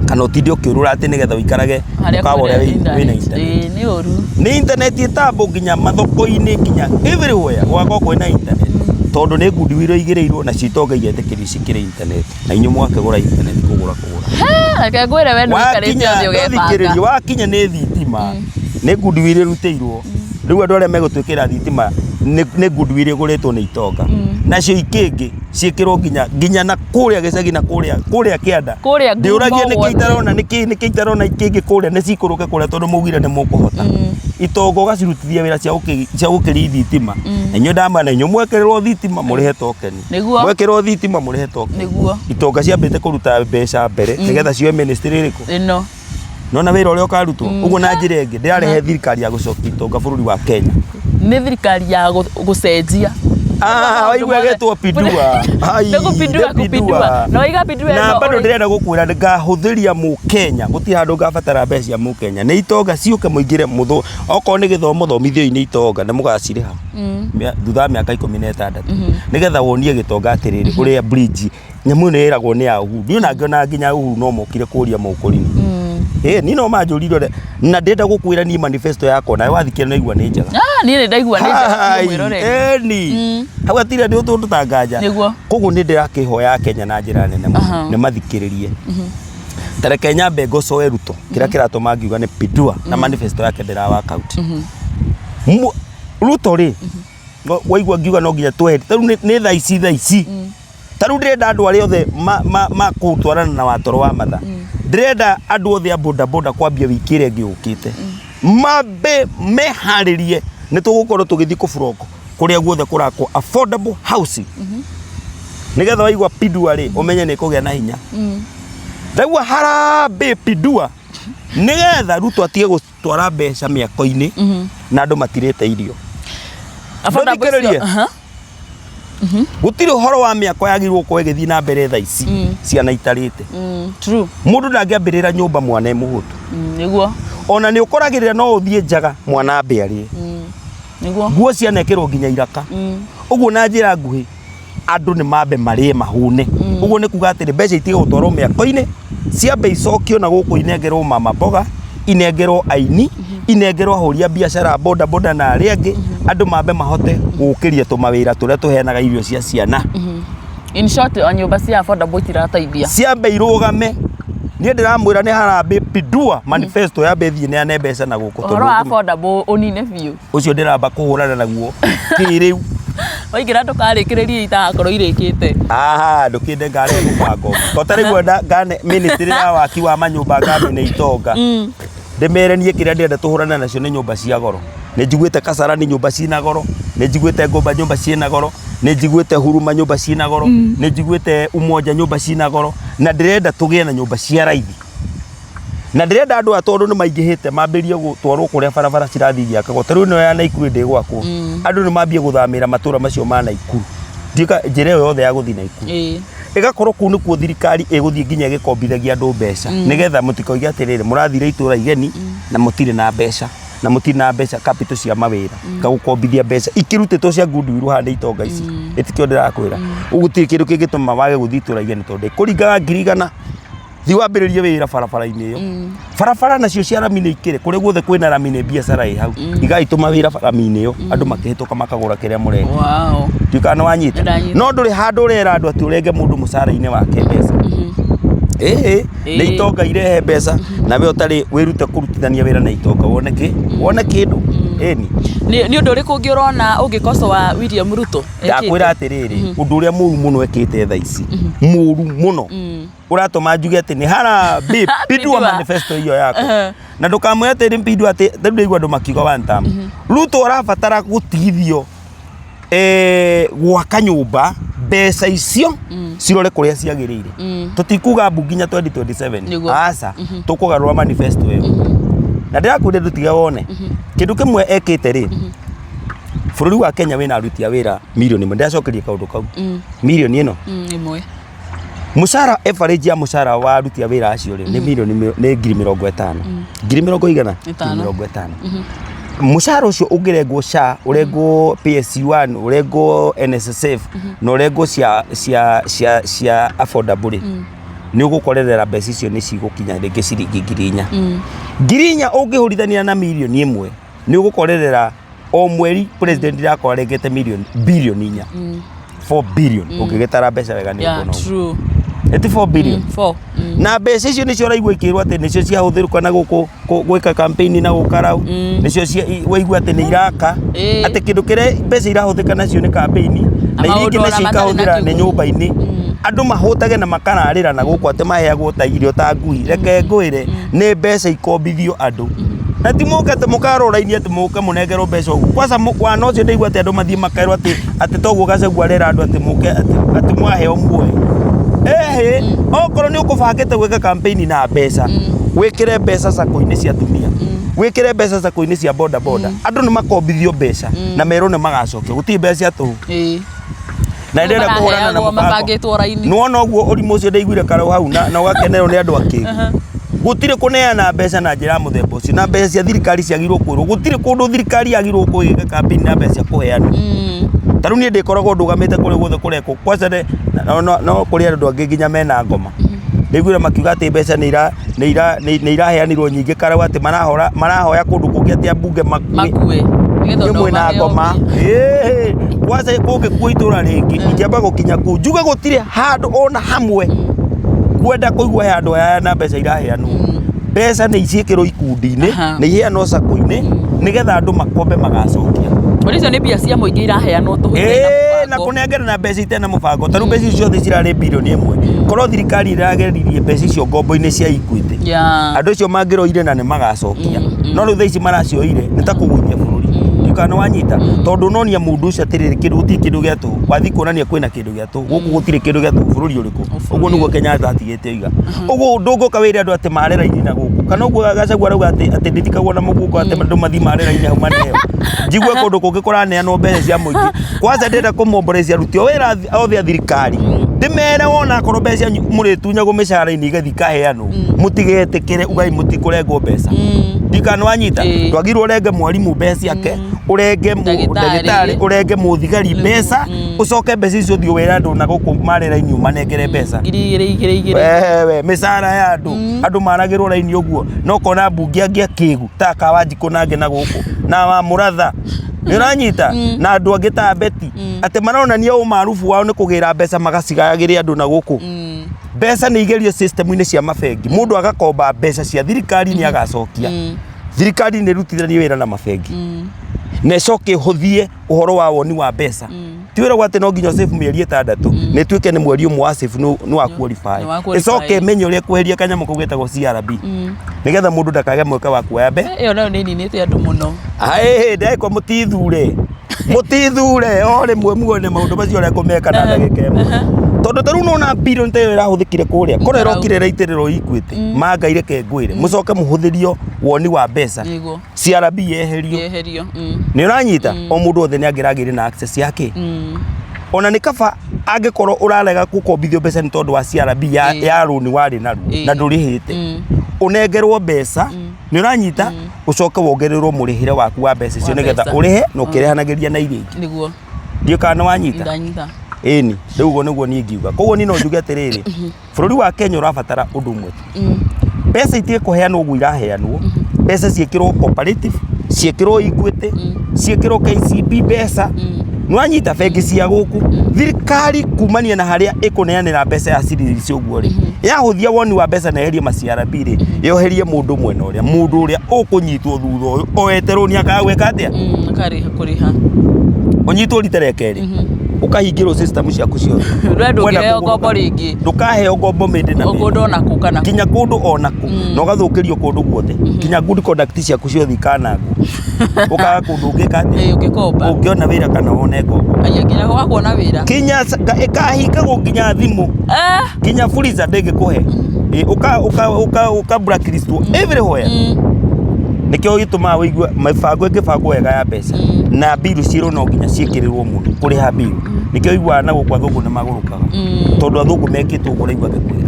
Speaker 1: kana ũtinde ũkĩũrũra atĩ nĩgetha ũikarage
Speaker 2: Harĩa
Speaker 1: mũkawa ũrĩa
Speaker 2: kwĩna
Speaker 1: wĩna
Speaker 2: internet.
Speaker 1: internet
Speaker 2: Ĩĩ, nĩ ũru.
Speaker 1: nĩ internet ĩtambo nginya mathoko-inĩ nginya everywhere gwakorwo kwĩna internet tondũ nĩ ngundi wiro igĩrĩirwo na citonga igetĩkĩrio cikĩre internet na inyuĩ mwakĩgũra internet kũgũra kũgũra
Speaker 2: Reke ngwĩre we nĩ ũikarĩte
Speaker 1: wakinya
Speaker 2: ũthiĩ
Speaker 1: ndũthikĩrĩrie
Speaker 2: ũgebanga.
Speaker 1: wakinya nĩ thitima nĩ ngundi wiro ĩrutĩirwo rĩu andũ arĩa megũtwĩkĩra thitima nĩ ngundi wiro ĩgũrĩtwo nĩ itonga nacio ikĩngĩ ciĩkĩrwo nginya na kũrĩa gĩcagi na kũrĩa kĩanda
Speaker 2: Kũrĩa
Speaker 1: ndĩũragia
Speaker 2: ngumo
Speaker 1: nĩkĩ
Speaker 2: guothe.
Speaker 1: itarona nĩkĩ itarona ikĩngĩ kũrĩa nĩ cikũrũke kũrĩa tondũ maugire nĩ mũkũhota itonga ũgacirutithia wĩra cia gũkĩria thitima na inyuĩ ndama na inyuĩ mwekĩrĩrwo thitima mũrĩhe tokeni
Speaker 2: Nĩguo.
Speaker 1: mwekĩrwo thitima mũrĩhe tokeni
Speaker 2: Nĩguo.
Speaker 1: itonga ciambĩte kũruta mbeca mbere nĩgetha cioe ministry ĩrĩkũ
Speaker 2: Ĩno.
Speaker 1: nona wĩra ũrĩa ũkarutwo ũguo na njĩra ĩngĩ ndĩrarehe thirikari ya gũcokia itonga bũrũri wa Kenya
Speaker 2: Nĩ thirikari ya gũcenjia.
Speaker 1: Ah, waigua ĩgetwo pindua. Ai,
Speaker 2: Nĩ gũpindua,
Speaker 1: nĩ
Speaker 2: gũpindua. Na waiga pindua
Speaker 1: na
Speaker 2: ĩno
Speaker 1: bado
Speaker 2: ũrĩ-
Speaker 1: ndĩrenda gũkwĩra ngahũthĩria mũkenya gũtirĩ handũ ngabatara mbeca cia mũkenya nĩ itonga ciũke mũingĩre mũthũ okorwo nĩ gĩthomo thomithio-inĩ itonga nĩ mũgacirĩha thutha wa mĩaka 16 nĩgetha wonie gĩtonga atĩrĩrĩ ũrĩa bridge nyamũ ĩno ĩragwo nĩ ya Uhuru niĩ ona ngĩona nginya Uhuru no mokire kũria mũkũrini ĩĩ niĩ no manjũrire ũrĩa na ndĩrenda gũkwĩra niĩ manifesto yakwa nawe wathikĩrĩria no igua nĩ njega
Speaker 2: Ah, niĩ nĩ ndaigua nĩ njega
Speaker 1: Hai,
Speaker 2: mwĩroreri.
Speaker 1: ĩni hau hatirĩ ndĩ ũndũ tanganja
Speaker 2: Nĩguo.
Speaker 1: koguo nĩ ndĩrakĩhoya Kenya na njĩra nene mũno
Speaker 2: Aha.
Speaker 1: nĩ mathikĩrĩrie ta reke nyambe ngocoe Ruto kĩrĩa kĩratũma ngiuga nĩ pindua na manifesto yake ndĩra work out Ruto rĩ waigua ngiuga no nginya tweherie ta rĩu nĩ thaa ici ta rĩu ndĩrenda andũ arĩa othe makũtwarana na watoro wa matha ndĩrenda andũ othe a bodaboda kwambia wiki ĩrĩa ĩngĩ yũkĩte mambe meharĩrie nĩ tũgũkorwo tũgĩthiĩ kũburongo Kũrĩa guothe kũrakwo affordable housing, nĩgetha waigua Pindua rĩ, ũmenye nĩ kũgĩa na hinya. Ndaigua harambee Pindua, nĩgetha Ruto atige gũtwara mbeca mĩako-inĩ na andũ matirĩte irio.
Speaker 2: Affordable icio-
Speaker 1: Ndũthikĩrĩrie. Gũtirĩ ũhoro wa mĩako yagĩrĩirwo gũkorwo ĩgĩthiĩ na mbere thaa ici ciana itarĩte.
Speaker 2: True.
Speaker 1: Mũndũ ndangĩambĩrĩra nyũmba mwana e mũhũtu.
Speaker 2: Nĩguo.
Speaker 1: Ona nĩ ũkoragĩrĩra no ũthiĩ njaga mwana ambe arĩe.
Speaker 2: Nĩguo.
Speaker 1: Nguo cianekĩrwo nginya iraka. Ũguo na njĩra nguhĩ, andũ nĩ mambe marĩe mahũne. Ũguo nĩ kuga atĩrĩ, mbeca itige gũtwarwo mĩako-inĩ, ciambe icokio na gũkũ, inengerwo mama mboga, inengerwo aini, inengerwo ahũri a biacara, boda boda na arĩa angĩ. Andũ mambe mahote gũkĩria tũmawĩra tũrĩa tũheanaga irio cia ciana.
Speaker 2: In short, o nyũmba cia affordable itirateithia.
Speaker 1: Ciambe irũgame. Niĩ ndĩramwĩra nĩ harambee Pindua manifesto yambe ĩthiĩ neane mbeca na gũkũ.
Speaker 2: Ũhoro wa affordable ũnine biũ.
Speaker 1: Ũcio ndĩramba kũhũrana naguo kĩrĩu.
Speaker 2: Waingĩra ndũkarĩkĩrĩrie itagakorwo irĩkĩte.
Speaker 1: Aha, ndũkĩende ngarehe mũbango to ta rĩu enda ngane ministry ya waki wa manyũmba ngamene itonga, ndĩmere niĩ kĩrĩa ndĩrenda tũhũrane nacio nĩ nyũmba cia goro. Nĩ njiguĩte Kasarani nyũmba ciĩna goro, nĩ njiguĩte Ngũmba nyũmba ciĩna goro, nĩ njiguĩte Huruma nyũmba ciĩna goro, nĩ njiguĩte Umoja nyũmba ciĩna goro, na ndĩrenda tũgĩe na nyũmba cia raithi. Na ndĩrenda andũ aya, tondũ nĩ maingĩhĩte, mambĩrĩrie gũtwarwo kũrĩa barabara cirathiĩ igĩakagwo. Ta rĩu ĩno ya Naikuru ndĩgwakwo, andũ nĩ mambie gũthamĩra matũra macio ma Naikuru. Ndiũĩ njĩra ĩyo yothe ya gũthiĩ Naikuru ĩgakorwo kũu nĩkuo thirikari ĩgũthiĩ nginya ĩgĩkombithagia andũ mbeca, nĩgetha mũtikoige atĩrĩrĩ, mũrathire itũra igeni na mũtirĩ na mbeca, na mũtirĩ na mbeca capital cia mawĩra. Ngagũkombithia mbeca ikĩrutĩtwo cia goodwill haha nĩ itonga ici. Ĩtikĩo ndĩrakwĩra gũtirĩ kĩndũ kĩngĩtũma wage gũthiĩ itũra igeni, tondũ ĩkũringaga 100,000. Thiĩ wambĩrĩrie wĩra barabara-inĩ ĩyo. Barabara nacio cia rami nĩ ikĩrĩ kũrĩa guothe kwĩna rami, nĩ biacara ĩ hau. Igai tũma wĩra rami-inĩ ĩyo, andũ makĩhĩtũka makagũra kĩrĩa mũrendia. Ndiũĩ kana nĩ wanyita.
Speaker 2: Nĩndanyita.
Speaker 1: No ndũrĩ handũ ũrera andũ atĩ ũrenge mũndũ mũcara-inĩ wake mbeca. Ĩĩ nĩ itonga irehe mbeca, na we ũtarĩ wĩrute kũrutithania wĩra na itonga wone kĩ wone kĩndũ ĩni.
Speaker 2: Nĩ ũndũ ũrĩkũ ũngĩ ũrona ũngĩkocoa William Ruto ekĩte?
Speaker 1: Ndakwĩra atĩrĩrĩ, ũndũ ũrĩa mũru mũno ekĩte thaa ici, mũru mũno, ũratũma njuge atĩ nĩ harambee Pindua
Speaker 2: Pindua.
Speaker 1: manifesto iyo yako, na ndũkamwĩre atĩ nĩ Pindua, atĩ rĩu ndaigua andũ makiuga one term. Ruto arabatara gũtigithio gwaka nyũmba, mbeca icio cirore kũrĩa ciagĩrĩire. Tũtikuga mbu nginya 2027.
Speaker 2: Nĩguo.
Speaker 1: Aca, tũkũgarũra manifesto ĩyo. Na ndĩrakwĩra ndũtige wone kĩndũ kĩmwe ekĩte rĩ, bũrũri wa Kenya wĩna aruti a wĩra 1 million. Ndĩracokeria kaũndũ kau, 1 million ĩno.
Speaker 2: 1.
Speaker 1: Mũcara, average ya mũcara wa aruti a wĩra acio rĩ, nĩ mirioni nĩ 50,000, ngiri mĩrongo igana?
Speaker 2: Ĩtano.
Speaker 1: 50,000. Mũcara ũcio ũngĩrengwo SHA, ũrengwo PSU1, ũrengwo NSSF na ũrengwo cia affordable rĩ, nĩ ũgũkorerera mbeca icio nĩ cigũkinya rĩngĩ ciringi 4,000. 4,000 ũngĩhũrithania na 1 million, nĩ ũgũkorerera o mweri president irakorwo arengete mirioni 4 billion, 4 billion. Ũngĩgĩtara mbeca wega nĩ ũkuona ũguo. Ĩti 4 billion.
Speaker 2: 4.
Speaker 1: Na mbeca icio nĩcio ũraigua ikĩrwo atĩ nĩcio ciahũthĩrũka na gũkũ gwĩka campaign na gũkarau, nĩcio waigua atĩ nĩ iraka, atĩ kĩndũ kĩrĩa mbeca irahũthĩka nacio nĩ campaign, na iria
Speaker 2: maũndũ
Speaker 1: ingĩ
Speaker 2: ona
Speaker 1: nacio
Speaker 2: matarĩ na
Speaker 1: ikahũthĩra nĩ
Speaker 2: kĩguni.
Speaker 1: nyũmba-inĩ, andũ mahũtage na makararĩra na gũkũ atĩ maheagwo ta irio ta ngui. Reke ngwĩre, nĩ mbeca ikombithio andũ, na ti mũke atĩ mũkarora-inĩ atĩ mũke mũnengerwo mbeca ũguo. Kwanza wana ũcio ndaigua atĩ andũ mathiĩ makerwo atĩ toguo Gachagua arera andũ atĩ mũke atĩ mwaheo muoe. Ĩhĩ, okorwo nĩ ũkũbangĩte gwĩka campaign na mbeca, wĩkĩre mbeca sacco-inĩ cia atumia, wĩkĩre mbeca sacco-inĩ cia boda boda. Andũ nĩ makombithio mbeca na merwo nĩ magacokia, gũtirĩ mbeca cia tũhũ. Na ndĩrenda kũhũrana na
Speaker 2: Maraheagwo
Speaker 1: mũbango.
Speaker 2: mabangĩtwo raini.
Speaker 1: Nĩwona ũguo ũrimũ ũcio ndaiguire karau hau na ũgakenerwo nĩ andũ akĩgu. Gũtirĩ kũneana mbeca na njĩra ya mũthemba ũcio, na mbeca cia thirikari ciagĩrĩirwo kwĩrwo gũtirĩ kũndũ thirikari yagĩrĩirwo gũkorwo ĩgĩka campaign na mbeca cia kũheanwo. Ta rĩu niĩ ndĩkoragwo ndũgamĩte kũrĩa guothe kũrekwo kwanza no kũrĩ andũ angĩ nginya mena ngoma. Ndaiguire makiuga atĩ mbeca nĩ iraheanirwo nyingĩ karau, atĩ marahora marahoya kũndũ kũngĩ atĩ ambunge makue.
Speaker 2: Makue. Nĩgetha
Speaker 1: Nĩ
Speaker 2: onao
Speaker 1: mwĩna
Speaker 2: maheo
Speaker 1: ngoma.
Speaker 2: mbia.
Speaker 1: Ĩĩ, kwanza kũngĩkua itũra rĩngĩ ingĩamba gũkinya kũu njuge gũtirĩ handũ ona hamwe kwenda kũigua he handũ haya na mbeca iraheanwo. Mbeca nĩ ciĩkĩrwo ikundi-inĩ, nĩ iheanwo sacco-inĩ, nĩgetha andũ makombe magacokia.
Speaker 2: Tondũ icio nĩ mbia cia mũingĩ iraheanwo tũhũ itarĩ na
Speaker 1: Ĩĩ, na
Speaker 2: mũbango.
Speaker 1: kũnengera na mbeca itarĩ na mũbango. Ta rĩu mbeca icio ciothe cirarĩ 1 billion, korwo thirikari ĩrageririe mbeca icio ngombo-inĩ cia Equity, andũ acio mangĩroire na nĩ magacokia. No rĩu thaa ici maracioire nĩ ta kũgũithia bũrũri. Ndiũĩ Ndikana wanyita tondũ nonia mũndũ ũcio atĩrĩrĩ, kĩndũ gũtirĩ kĩndũ gĩa tũhũ. Wathiĩ kuonania kwĩna kĩndũ gĩa tũhũ, gũkũ gũtirĩ kĩndũ gĩa tũhũ bũrũri ũrĩkũ. Ũguo nĩguo Kenyatta atigĩte oiga. Ũguo ndũngĩũka wĩre andũ atĩ mare raini na gũkũ, kana ũguo Gachagua arauga atĩ atĩ ndĩthikagwo na mũguongo, atĩ andũ mathiĩ mare raini hau maneo. Njigue kũndũ kũngĩ kũraneanwo mbeca cia mũingĩ. Kwanza ndĩrenda kũmomboreci aruti o wĩra othe a thirikari, ndĩmere wona akorwo mbeca cianyu mũrĩtunyagwo mĩcara-inĩ igathiĩ ikaheanwo, mũtigetĩkĩre, ugai mũtikũrengwo mbeca. Ndikana wanyita. Ndwagĩrĩirwo ũrenge mwarimũ mbeca ciake, ũrenge
Speaker 2: Ndagĩtarĩ.
Speaker 1: ndagĩtarĩ, ũrenge mũthigari mbeca, ũcoke mbeca icio ũthiĩ wĩre andũ na gũkũ marĩ raini ũmanengere mbeca.
Speaker 2: 2000 igĩrĩ igĩrĩ.
Speaker 1: Wewe mĩcara ya andũ, andũ maragĩrwo raini ũguo, no kona mbunge angĩ akĩgu ta Kawanjikũ na angĩ na gũkũ na wa Mũratha, nĩ ũranyita, na andũ angĩ ta Beti, atĩ maronania ũmarubu wao nĩ kũgĩra mbeca magacigayagĩre andũ na gũkũ. Mbeca nĩ igerio system-inĩ cia mabengi, mũndũ agakomba mbeca cia thirikari nĩ agacokia. Thirikari nĩ ĩrutithanie wĩra na mabengi na ĩcoke ĩhũthie ũhoro wa woni wa mbeca. Ti wĩra atĩ no nginya save mĩeri 6, nĩ ĩtuĩke nĩ mweri ũmwe wa save nĩ wa qualify.
Speaker 2: Nĩ wa qualify.
Speaker 1: Ĩcoke ĩmenye ũrĩa kweheria kanyamũ kau getagwo CRB, nĩgetha mũndũ ndakage mweke wa kuoya mbe.
Speaker 2: Ĩyo nayo nĩ ĩninĩte andũ mũno.
Speaker 1: Aĩ, ndekwa mũtithure, mũtithure o rĩmwe muone maũndũ macio ũrĩa ngũmeka na ndagĩka ĩmwe, tondũ ta rĩu nona bilioni ta ĩyo ĩrahũthĩkire kũrĩa korwo ĩrokire ĩraitĩrĩrwo Equity. Mangai reke ngwĩre, mũcoke mũhũthĩrio woni wa mbeca, CRB yeherio.
Speaker 2: Yeherio.
Speaker 1: Nĩ ũranyita, o mũndũ wothe nĩ angĩragĩire na access yake. Ona nĩ kaba angĩkorwo ũrarega gũkombithio mbeca nĩ tondũ wa CRB ya, ya rũni warĩ naruo na ndũrĩhĩte, ũnengerwo mbeca, nĩ ũranyita, ũcoke wongererwo mũrĩhĩre waku wa mbeca icio
Speaker 2: Wa
Speaker 1: nĩgetha
Speaker 2: mbeca.
Speaker 1: ũrĩhe na ũkĩrĩhanagĩria na iria ingĩ. Ndiũ kana nĩ wanyita.
Speaker 2: Ndanyita.
Speaker 1: Ĩni, rĩu ũguo nĩguo niĩ ingiuga. Koguo niĩ no njuge atĩrĩrĩ, bũrũri wa Kenya ũrabatara ũndũ ũmwe tu. Mbeca itige kũheanwo ũguo iraheanwo, mbeca ciĩkĩrwo cooperative, ciĩkĩrwo Equity, ciĩkĩrwo KCB mbeca, nĩwanyita, bengi cia gũkũ, thirikari kumania na harĩa ĩkũneanĩra mbeca ya ciringi icio ũguo rĩ, yahũthia woni wa mbeca na yeherie ma CRB rĩ, yoherie mũndũ mwena ũrĩa mũndũ ũrĩa ũkũnyitwo thutha ũyũ oete rũni akaga gwĩka atĩa?
Speaker 2: Akarĩha kũrĩha.
Speaker 1: Ũnyitwo rita rĩa kerĩ, ũkahingĩrwo system ciaku ciothe.
Speaker 2: We
Speaker 1: Kwenda
Speaker 2: ndũngĩheo
Speaker 1: kũgũrũka.
Speaker 2: ngombo rĩngĩ.
Speaker 1: Ndũkaheo ngombo mĩndĩ na mĩndĩ.
Speaker 2: Kũndũ ona kũ kana kũ.
Speaker 1: Nginya kũndũ ona kũ, na ũgathũkĩrio kũndũ guothe, nginya good conduct ciaku ciothe ikanangwo, ũkaga kũndũ ũngĩka atĩa?
Speaker 2: Ĩĩ, ũngĩkomba.
Speaker 1: Ũngĩona wĩra kana wone ngombo.
Speaker 2: Aya, nginya gwa kuona wĩra.
Speaker 1: Kinya ĩkahingagwo nginya thimũ, nginya fuliza ndĩngĩkũhe. Ĩ, ũka ũka ũka ũka blacklistwo everywhere. Nĩkĩo gĩtũmaga ũigue mĩbango ĩngĩbangwo wega ya mbeca na mbiru cirwo no nginya ciĩkĩrĩrwo mũno kũrĩha mbiru. Nĩkĩo ũiguaga na gũkũ athũngũ nĩ magũrũkaga, tondũ athũngũ mekĩte ũguo ũraigua ngĩkwĩra.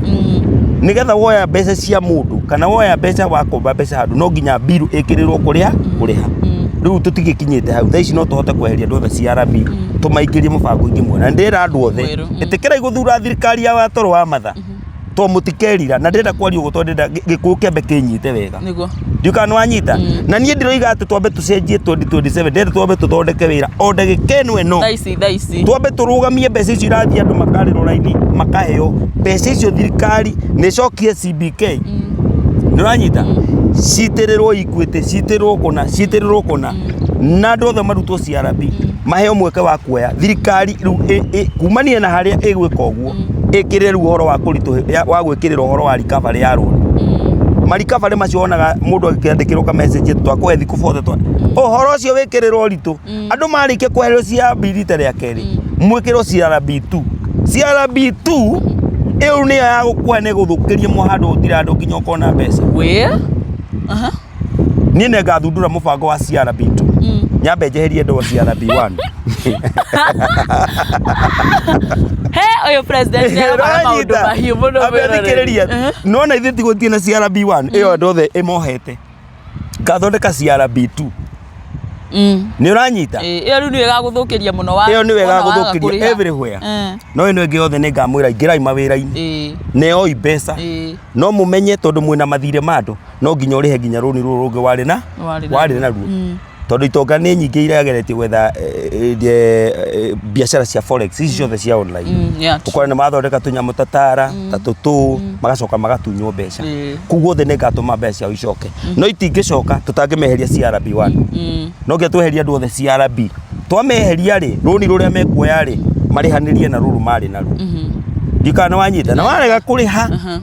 Speaker 1: Nĩgetha woya mbeca cia mũndũ kana woya mbeca wakomba mbeca handũ, no nginya mbiru ĩkĩrĩrwo kũrĩha kũrĩha. Rĩu tũtigĩkinyĩte hau thaa ici, no tũhote kweheria andũ othe CRB, tũmaingĩrie mũbango-inĩ mwega. Na ndĩrera andũ othe,
Speaker 2: Mwerũ,
Speaker 1: ĩtĩkĩrai gũthura thirikari ya watoro wa matha, to mũtikerira. Na ndĩrenda kwaria ũguo tondũ ndĩrenda gĩkũyũ kĩambe kĩnyite wega. Ndiũĩ kana nĩwanyita. Na niĩ ndiroiga atĩ twambe tũcenjie 2027, ndĩrenda twambe tũthondeke wĩra o ndagĩka ĩno ĩno.
Speaker 2: Thaa ici, thaa ici.
Speaker 1: Twambe tũrũgamie mbeca icio irathiĩ andũ makarĩrwo raini makaheo mbeca icio. Thirikari nĩ ĩcokie CBK, nĩ ũranyita, citĩrĩrwo Equity, citĩrĩrwo kũna, citĩrĩrwo kũna, na andũ othe marutwo CRB, maheo mweke wa kuoya. Thirikari rĩu kumania na harĩa ĩgwĩka ũguo, ĩkĩrĩre rĩu ũhoro wa kũritũhĩ wa gwĩkĩrĩra ũhoro wa recovery ya rũni. Marikabarĩ macio wonaga mũndũ akĩandĩkĩrwo ka message twakũhe thikũ bothe twa ũhoro ũcio wĩkĩrĩrwo ũritũ. Andũ marĩkia kweherio CRB rita rĩa kerĩ, mwĩkĩrwo CRB2. CRB2 ĩyo nĩyo ya gũkũhe nĩ gũthũkĩria mũhando, gũtirĩ handũ nginya ũkona mbeca.
Speaker 2: We. Aha.
Speaker 1: Niĩ nĩ ngathundũra mũbango wa CRB2, nyambe njeherie ndoo CRB1.
Speaker 2: He, ũyũ president nĩ arabanga maũndũ mahiũ mũno
Speaker 1: Ambe
Speaker 2: mwĩroreri.
Speaker 1: thikĩrĩria, nona ithuĩ tigũthiĩ na CRB1 ĩyo andũ othe ĩmohete, ngathondeka CRB2. Nĩ ũranyita?
Speaker 2: Ĩĩ, ĩyo rĩu nĩyo ĩgagũthũkĩria mũno wa
Speaker 1: Ĩyo nĩyo
Speaker 2: wona waga
Speaker 1: ĩgagũthũkĩria
Speaker 2: kũrĩha.
Speaker 1: everywhere. No ĩno ĩngĩ yothe nĩ ngamwĩra ingĩrai mawĩra-inĩ, neoi mbeca, no mũmenye tondũ mwĩna mathirĩ ma andũ, no nginya ũrĩhe nginya rũni rũrũ rũngĩ warĩ na
Speaker 2: Warĩ naruo.
Speaker 1: Warĩ naruo, tondũ itonga nĩ nyingĩ irageretie gwetha biacara cia forex ici ciothe cia online.
Speaker 2: Yeah.
Speaker 1: Ũkora nĩ mathondeka tũnyamũ ta tara ta tũtũ, magacoka magatunywo mbeca. Kũu guothe nĩ ngatũma mbeca ciao icoke, no itingĩcoka tũtangĩmeheria CRB1. No nginya tweherie andũ othe CRB. Twameheria rĩ, rũni rũrĩa mekuoya rĩ, marĩhanĩrie na rũrũ marĩ naruo. Ndiũĩ kana nĩ wanyita. Na warega kũrĩha,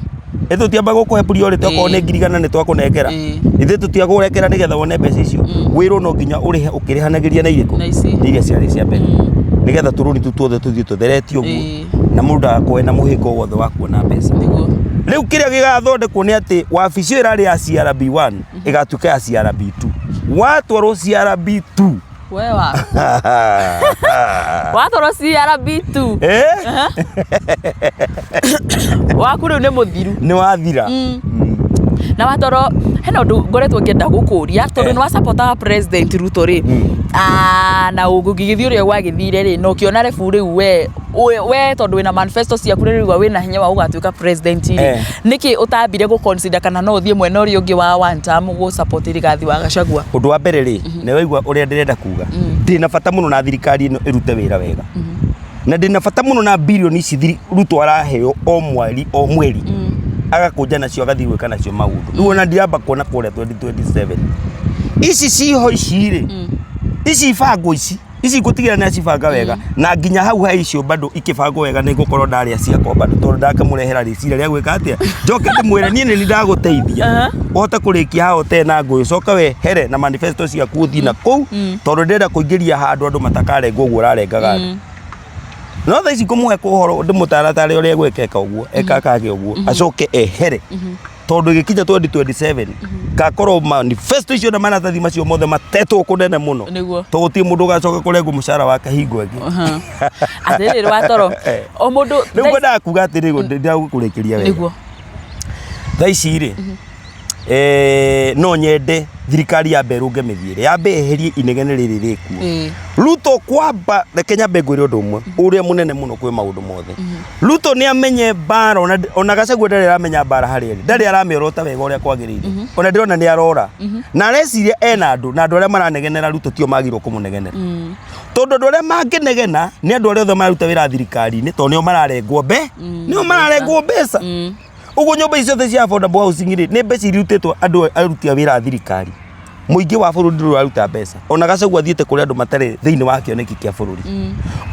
Speaker 1: Ĩ tũtiamba gũkũhe priority okorwo nĩ 100,000 nĩ twakũnengera. Ithuĩ tũtiagũrekera nĩgetha wone mbeca icio. Wĩrwo no nginya ũrĩhe ũkĩrĩhanagĩria na irĩkũ?
Speaker 2: Na ici.
Speaker 1: Na iria ciarĩ cia mbere. Nĩgetha tũrũni tũu tuothe tũthiĩ tũtheretio ũguo. Na mũndũ ndagakorwo ena mũhĩnga o wothe wa kuona mbeca.
Speaker 2: Nĩguo.
Speaker 1: Rĩu kĩrĩa gĩgathondekwo nĩ atĩ wabici ĩyo ĩrarĩ ya CRB1 ĩgatuĩka ya CRB2. Watwarwo CRB2
Speaker 2: We wa. Watwarwo CRB2.
Speaker 1: Eh?
Speaker 2: Waku rĩu nĩ mũthiru.
Speaker 1: Nĩ wathira.
Speaker 2: Na watwarwo hena ũndũ ngoretwo ngĩenda gũkũria tondũ
Speaker 1: Eh.
Speaker 2: nĩ wasapotaga President Ruto rĩ. Ah, na gũgĩthiĩ ũrĩa gwagĩthire rĩ na ũkĩona rebu rĩu we we tondũ wĩna manifesto ciaku rĩu ũraigua wĩna hinya wa gũgatuĩka president rĩ
Speaker 1: Eh.
Speaker 2: nĩkĩ ũtambire gũ consider kana no ũthiĩ mwena ũrĩa ũngĩ wa one term gũ support Rigathi wa Gachagua?
Speaker 1: Ũndũ wa mbere rĩ, nĩ waigua ũrĩa ndĩrenda kuga, ndĩna bata mũno na thirikari ĩno ĩrute wĩra wega, na ndĩna bata mũno na birioni ici Ruto araheo o mweri o mweri, agakũnja nacio agathiĩ gwĩka nacio maũndũ. Rĩu ona ndiramba kuona kũrĩa 2027 ici ciho ici rĩ, ici ibangwo ici ici ngũtigĩra nĩ acibanga wega, na nginya hau ha icio bado ikĩbangwo wega nĩ ngũkorwo ndarĩa ciakwa bado, tondũ ndakĩmũrehera rĩciria rĩa gwĩka atĩa, njoke ndĩmwĩre niĩ nĩ ndagũteithia ũhote kũrĩkia haha ũtarĩ na ngũĩ, ũcoke wehere na manifesto ciaku ũthiĩ na kũu, tondũ ndĩrenda kũingĩria handũ andũ matakarengwo ũguo ũrarengaga andũ. No thaa ici ngũmũhe ũhoro ndĩmũtaratare ũrĩa egwĩka, eka ũguo, eka akage ũguo, acoke ehere, tondũ ĩgĩkinya 2027 ngakorwo manifesto icio na maratathi macio mothe matetwo kũnene mũno.
Speaker 2: Nĩguo.
Speaker 1: Tondũ gũtirĩ mũndũ ũgacoka kũrengwo mũcara wake hingo ĩngĩ.
Speaker 2: Atĩrĩrĩ watoro o mũndũ
Speaker 1: Rĩu ngwendaga kuga atĩrĩ, ndĩragũkũrĩkĩria wega.
Speaker 2: Nĩguo.
Speaker 1: Thaa ici rĩ, no nyende thirikari yambe ĩrũnge mĩthiĩre, yambe ĩherie inegene rĩrĩ rĩkuo. Ruto kwamba, reke nyambe ngwĩre ũndũ ũmwe ũrĩa mũnene mũno kwĩ maũndũ mothe. Ruto nĩ amenye mbara, ona Gachagua ndarĩ aramenya mbara harĩa ĩrĩ, ndarĩ aramĩorota wega ũrĩa kwagĩrĩire. Ona ndĩrona nĩ arora. Na areciria ena andũ, na andũ arĩa maranegenera Ruto tio magĩrĩirwo kũmũnegenera. Tondũ andũ arĩa mangĩnegena nĩ andũ arĩa othe mararuta wĩra thirikari-inĩ, tondũ nĩo mararengwo nĩo mararengwo mbeca. Ũguo nyũmba ici ciothe cia affordable housing rĩ, nĩ mbeca irutĩtwo andũ aruti a wĩra a thirikari. Mũingĩ wa bũrũri ndũrĩ ũraruta mbeca. Ona Gachagua athiĩte kũrĩ andũ matarĩ thĩinĩ wa kĩoneki kĩa bũrũri.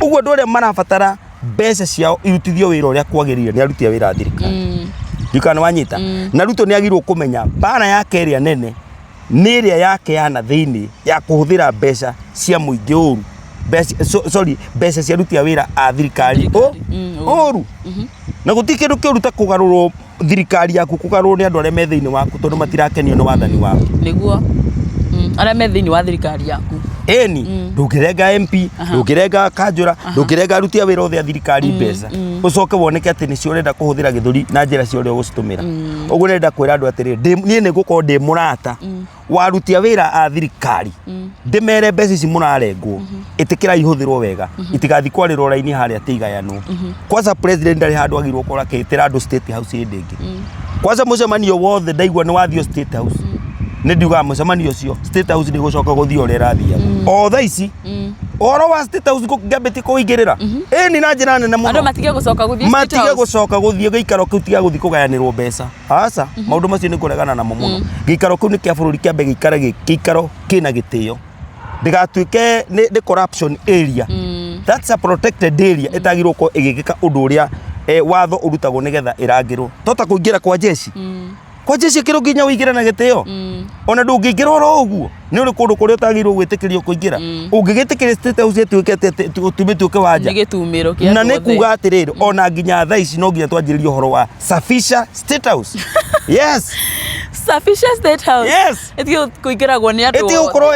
Speaker 1: Ũguo andũ arĩa marabatara mbeca ciao irutithio wĩra ũrĩa kwagĩrĩire nĩ aruti a wĩra a thirikari. Ndiũĩ kana nĩ wanyita. Na Ruto nĩ agĩrĩirwo kũmenya mbara yake ĩrĩa nene nĩ ĩrĩa yake ya na thĩinĩ ya kũhũthĩra mbeca cia mũingĩ ũru. Mbeca, sorry, mbeca cia aruti a wĩra a thirikari ũru. Na gũtirĩ kĩndũ kĩũru ta kũgarũrwo thirikari yaku, kũgarũrwo nĩ andũ arĩa me thĩinĩ waku tondũ matirakenio nĩ wathani waku.
Speaker 2: Nĩguo. Arĩa me thĩinĩ wa thirikari yaku.
Speaker 1: Ĩni, ndũngĩrenga MP, ndũngĩrenga kanjũra, ndũngĩrenga aruti a wĩra othe a thirikari mbeca, ũcoke woneke atĩ nĩcio ũrenda kũhũthĩra gĩthũri na njĩra cia ũrĩa ũgũcitũmĩra. Ũguo nĩndĩrenda kwĩra andũ atĩrĩrĩ, niĩ nĩ ngũkorwo ndĩ mũrata wa aruti a wĩra a thirikari, ndĩmere mbeca ici mũrarengwo, ĩtĩkĩrai ihũthĩrwo wega, itigathiĩ kwarĩrwo raini harĩa atĩ igayanwo. Kwanza president ndarĩ handũ agĩrĩirwo gũkorwo akĩĩtĩra andũ State House hĩndĩ ĩngĩ. Kwanza mũcemanio wothe ndaigua nĩ wathio State House, nĩ ndiugaga mũcemanio ũcio State House ndĩgũcoka gũthiĩ ũrĩa ĩrathiaga. O thaa ici ũhoro wa State House ngambĩtie kũingĩrĩra ĩni na njĩra nene mũno.
Speaker 2: Andũ matige gũcoka gũthiĩ State
Speaker 1: Matige
Speaker 2: House.
Speaker 1: gũcoka gũthiĩ gĩikaro kĩu, tiga gũthiĩ kũgayanĩrwo mbeca. Aca, maũndũ macio nĩ kũregana namo mũno. Gĩikaro kĩu nĩ kĩa bũrũri, kĩambe gĩikare gĩ gĩikaro kĩna gĩtĩo, ndĩgatuĩke nĩ corruption area. That's a protected area ĩtagĩrĩirwo gũkorwo ĩgĩkĩka ũndũ ũrĩa watho ũrutagwo nĩgetha ĩrangĩrwo. To ta kũingĩra kwa jeshi. Kwa jeshi kĩrũ nginya ũingĩre na gĩtĩo. Ona ndũngĩingĩra oro ũguo. Nĩ ũrĩ kũndũ kũrĩa ũtagĩrĩirwo gwĩtĩkĩrio kũingĩra. Ũngĩgĩtĩkĩria State House ĩtuĩke atĩ ĩtuĩke wanja.
Speaker 2: Nĩ gĩtumĩro kĩa
Speaker 1: Na
Speaker 2: andũ
Speaker 1: nĩ
Speaker 2: othe.
Speaker 1: kuga atĩrĩrĩ, ona nginya thaa ici no nginya twanjĩrĩrie ũhoro wa safisha State House. Yes.
Speaker 2: Safisha State House.
Speaker 1: Yes.
Speaker 2: Ĩtige kũingĩragwo nĩ andũ
Speaker 1: Ĩtige
Speaker 2: othe.
Speaker 1: gũkorwo